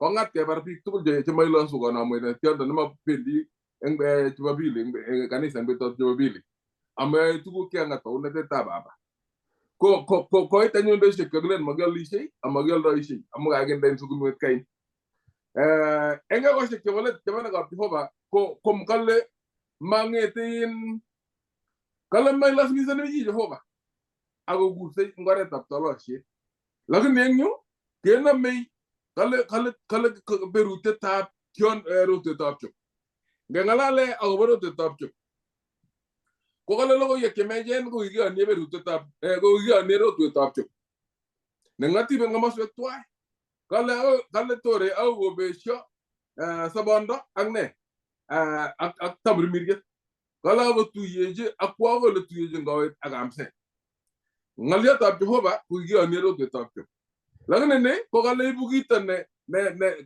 Kong'at kebar biik tugul chemoilosu kanamwet tiondo nemabendi eng Jumapili eng kanisa eng betutab Jumapili. Amayoe tuguk chekang'at bounatetab baba. Ko koit anyun betusiek chekilen makiolisiei amakioldoisiei amu kakinde en sukunwet kain. Eng ekosiek chebo let chemanikab Jehova ko kale mang'etin kale mailasimisan chi Jehova akokursei eng oretab tolosiet. Lakini eng yu kenomei kale berutietab rotwetab chok. Ngeng'alale akobo rotwetab chok ko kale logoiwek chemechen ko kikiyonye berutietab ko kikiyonye rotwetab chok neng'atip eng komoswek tuwai. Kale tore akoi kobesio sobondo ak ne ak tamirmiriet. Kale akoi kotuiyechi ak kwo akoi ole tuyechin kowet ak kamset. Ng'oliotab Jehova ko kikiyonye rotwetab chok. Lakini ni ko kale ibu kito ne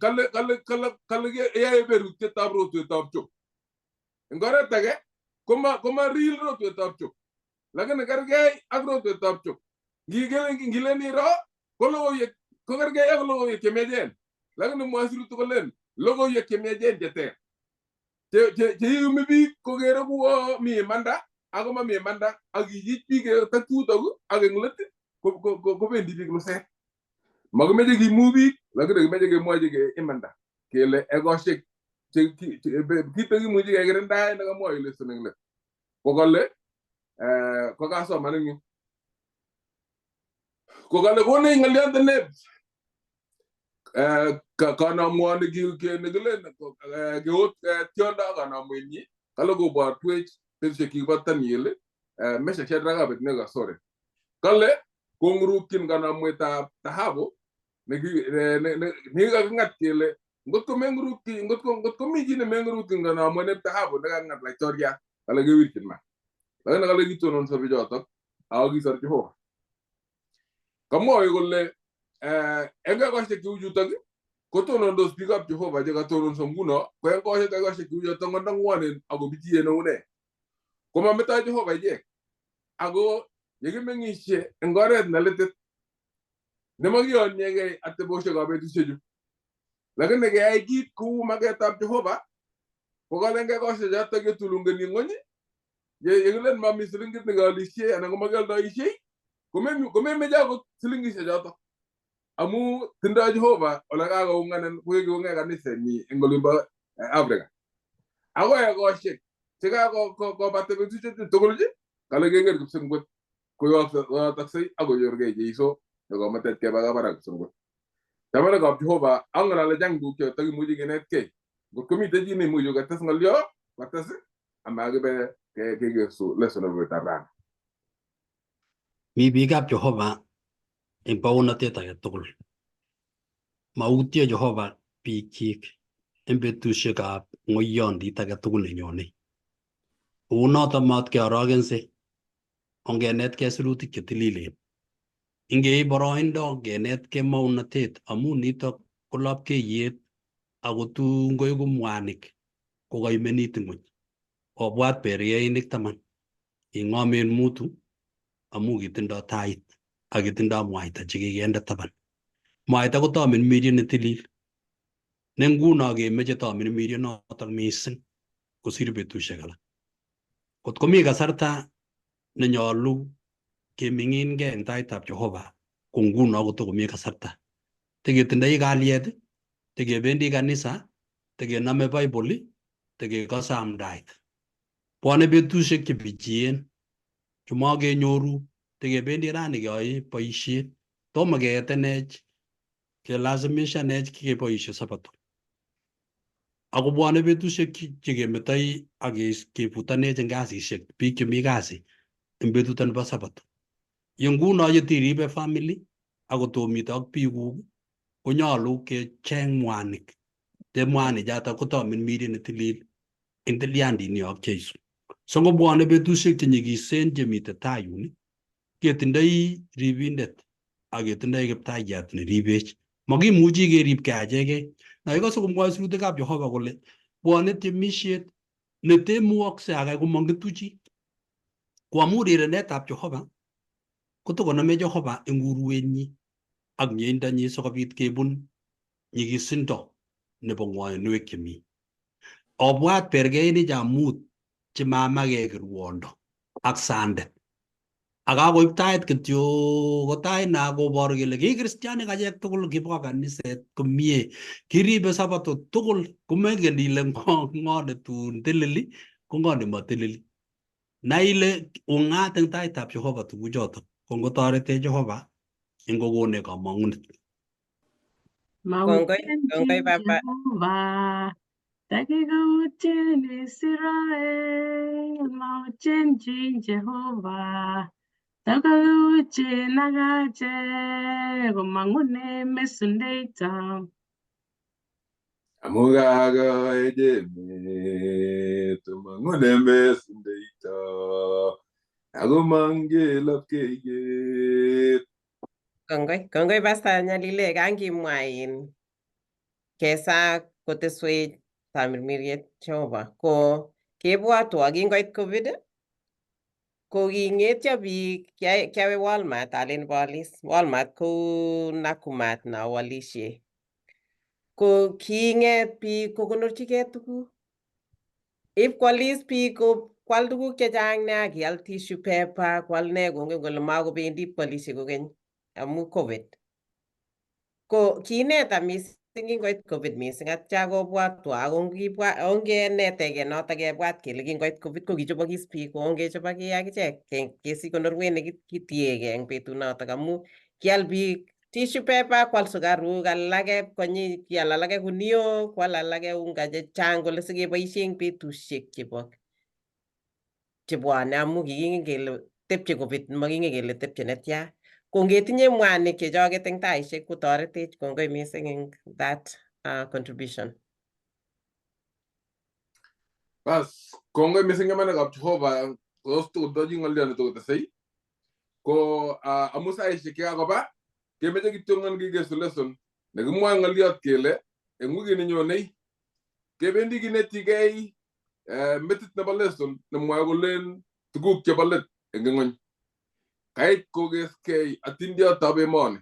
kale kale kale kale yae berutietab rotwetab chok. Eng oret age koma real rotwetab chok. Lakini kergei ak rotwetab chok. Ngilen iro ko logoiwek Kokergei ak logoiwek chemiachen, lakini mwoe sirutik kolen logoiwek chemiachen cheter cheiyumi biik kokere kuo mi imanda ako mami imanda ak kiyich biik tatutok ak eng let kobendi biik luset. Makimeche kimu biik lakini kimeche kemwochi imanda kele ekosiek kit nekimuchi kekirindae nekamwoe lesson eng let kokale kokasoman eng yu kokale konech ng'olyonde ne kanamwoni nekilen keot tiondo ak kanamwenyi kale kobwatwech betusiek kibo Daniel, Meshach, Shadrach, Abednego, sorry, kale kong'urukyin kanamwetab dhahabu nekikakingat kele ngotko meng'urukyi ngotko mi chi nemeng'urukyin kanamwet dhahabu nekaking'at laitoriat kale kewirchin ma, lakini kale kitononso bichotok ako kisor Jehova. Kamwoe kole eng ekosiek cheu chutok kotonondos biikab Jehova chekatononso nguno ko eng ekosiek cheu chotok ngo ng'wonen ako bichien une komametoi Jehova ichek ako yekimeng'ishe eng oret nelitit nemakiyoniegei atebosiekab betusiechu lakini keyai kit kou maketab Jehova kokale eng ekosiek chotok ketulungeni ng'wony yekilen mami silingit nekealishe anan komakialdoishei komemeche akot silingishek chotok amu tindoi Jehova ole kakounganan kokiunge kanisenyi eng olimbo Afrika. Ako ekosiek chekakobata betusiechu tugul kale keker kipsengwet koyotoksei akonyorgei Jeiso nekometech keba barak kipsengwet. Chamanikab Jehova angen ale chang tuguk chetokimuchi kinetkei. Ngot komitei chi neimuchi kotes ng'olyo kotes amakibe kekersu lesson nebo betutab rani.
Mi biikab Jehova eng baonatet age tugul. Mautye Jehova biikchik eng betusiekab ng'oyondit age tugul nenyone. Kounoto mat keorokense, ongenetkei sirutik chetililen. Ingeib boroindo kenetkei maunotet amu nitok ko lapkeiyet ako tun koeku mwanik kokaimenit ng'weny. Obwat beryeinik 10 king'omen mutu amu kitindoi tait ak kitindoi mwaita chekikende taban. Mwaita ko tamirmiriet netilil. Ne nguno kemeche tamirmiriet notok mising kosir betusiek alak. Kot komi kasarta nenyolu keming'ingei eng taitab Jehova ko nguno kotokomi kasarta. Teketindoi kalyet, tekebendi kanisa, tekenome Bible, tekekose amdaet. Bwone betusiek chebichien chemokenyoru tekebendi rani keyoe boisiet. Tomo keetenech kelazimishanech kikeboisie sabato. Ako bwone betusiek chekemetoi ak kefutanech eng kasisiek biik chemi kasi eng betut nebo sabato. Ye nguno yetiribe family ako tomite ak biikuk konyolu kecheng mwanik. Te mwanik chotok kotamirmiriet netilil eng tilyandini ak Jeiso. So ngobwone betusiek chenyikisen chemite tai yun ketindoi ribindet ak ketindoi kiptayat neribech. Makimuchi keribkei achekei. Na ikose komwoe sirutikab Jehova kole bwone temisiet netemukokse akai komong'etu chi. Ko amu rirenetab Jehova kotokonome Jehova eng uruenyi ak mieindonyi sikobit kebun nyikisindo nebo ng'woninwek chemi. Obwat berkeinik mut chemamake kirwondo ak sandet. Ak kakoib tait kityo ko tait na koboru kele ki kristianik achek tugul kibo kaniset komie. Kiribe sabato tugul komengen ile ng'o netun tilili ko ng'o nemotilili. Nai ile ung'at eng taitab Jehova tuguchotok ko ngotoretech Jehova eng kokonech komong'unet.
Kongoi, kongoi papa.
Jehova, takikautien Israel, mautien Jehova, takikautien ak achek, komang'une mesundeito.
Amu kakoech emet, omong'une mesundeito, akomong lapkeiyet.
Kongoi, kongoi Pastor Nyalile kangimwa in kesa koteswech tamirmiriet Jehova ko kebwatwa kingoit COVID. Ko king'etyo biik, kiawe Walmart alen bolis. Walmart kou Nakumatt no oalishe. Ko king'et biik kokonorchigei tuguk. Ip koalis biik ko kwal tuguk chechang nea, kial tissue paper, kwal ne kongen kole makobendi ipkoalishe kokeny amu COVID. Ko kiineta mising kingoit COVID mising atya kobwatwa ako ngibwa ongeneteke notok kebwat kele kingoit COVID ko kichobokis biik ko ongechobokee akichek kesich konorwet nekitiegei eng betunotok amu kial biik tissue paper, kwal sukaruk alake konyi, kial alake kuniok, kwal alake unga chechang kole sikeboisie eng betusiek chebo chebwone amu kikingen kele tepche COVID, makingen kele tepche netya. Ko ngetinye mwanik chechoket eng taishek kotoretech. Kongoi mising eng that contribution.
Bas, kongoi mising chamanikab Jehova, tos tugul tochi ng'olyo netokotesei ko amu saishek chekakoba kemeche kityongon kikesu lesson nekimwoe ng'olyot kele eng wikit nenyonei kebendi kinetigei metit nebo lesson nemwoe kolen tuguk chebo let eng ing'ony. Kait kokeskei atindiotab emoni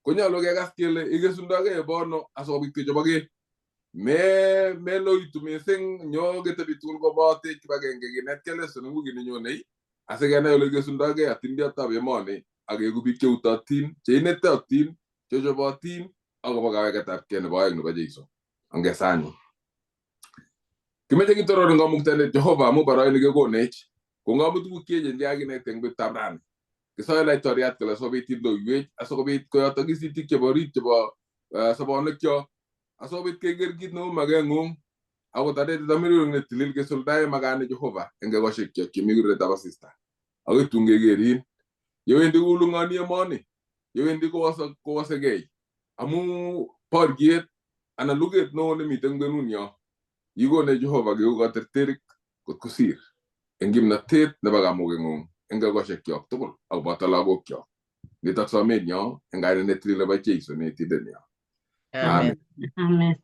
konyolu kekas kele ikesundokei ebono asikobit kechobokei. Meloitu mising, nyo ketebi tugul kobotech kibagenge kinetkei lesson eng wikit nenyonei asikenai ole kikesundokei atindiotab emoni ak keeku biik cheutotin, cheinetotin, chechobotin akobo kaweketabkei nebo oeng nebo Jeiso. Ongesanyi. Kimeche kitoror eng kamuktaindet Jehova amu boroin nekekonech. Ko ngamu tuguk cheechen chekakinet eng betutab rani. Kisoe laitoriat kole asikobit indoiwech, asikobit koyotokis itik chebo orit chebo sobonwekyok, asikobit keker kit neu makeng'ung akotoretech tamirmirek netilil kesuldae makani Jehova eng ekoshekyok chemi kuretab asista. Akoi tun kekerin. Yewendi kulung'oni emoni, yewendi kowosegei amu boriet anan luget neo nemiten kwenunyo kikonech Jehova keku katerterik kot kosir eng kimnatet nebo kamugeng'ung eng ekoshekyok tugul akoboto lagokyok. Nitok somenyo eng kainet netilil nebo Jeiso netindenyo.
Amen.
Amen.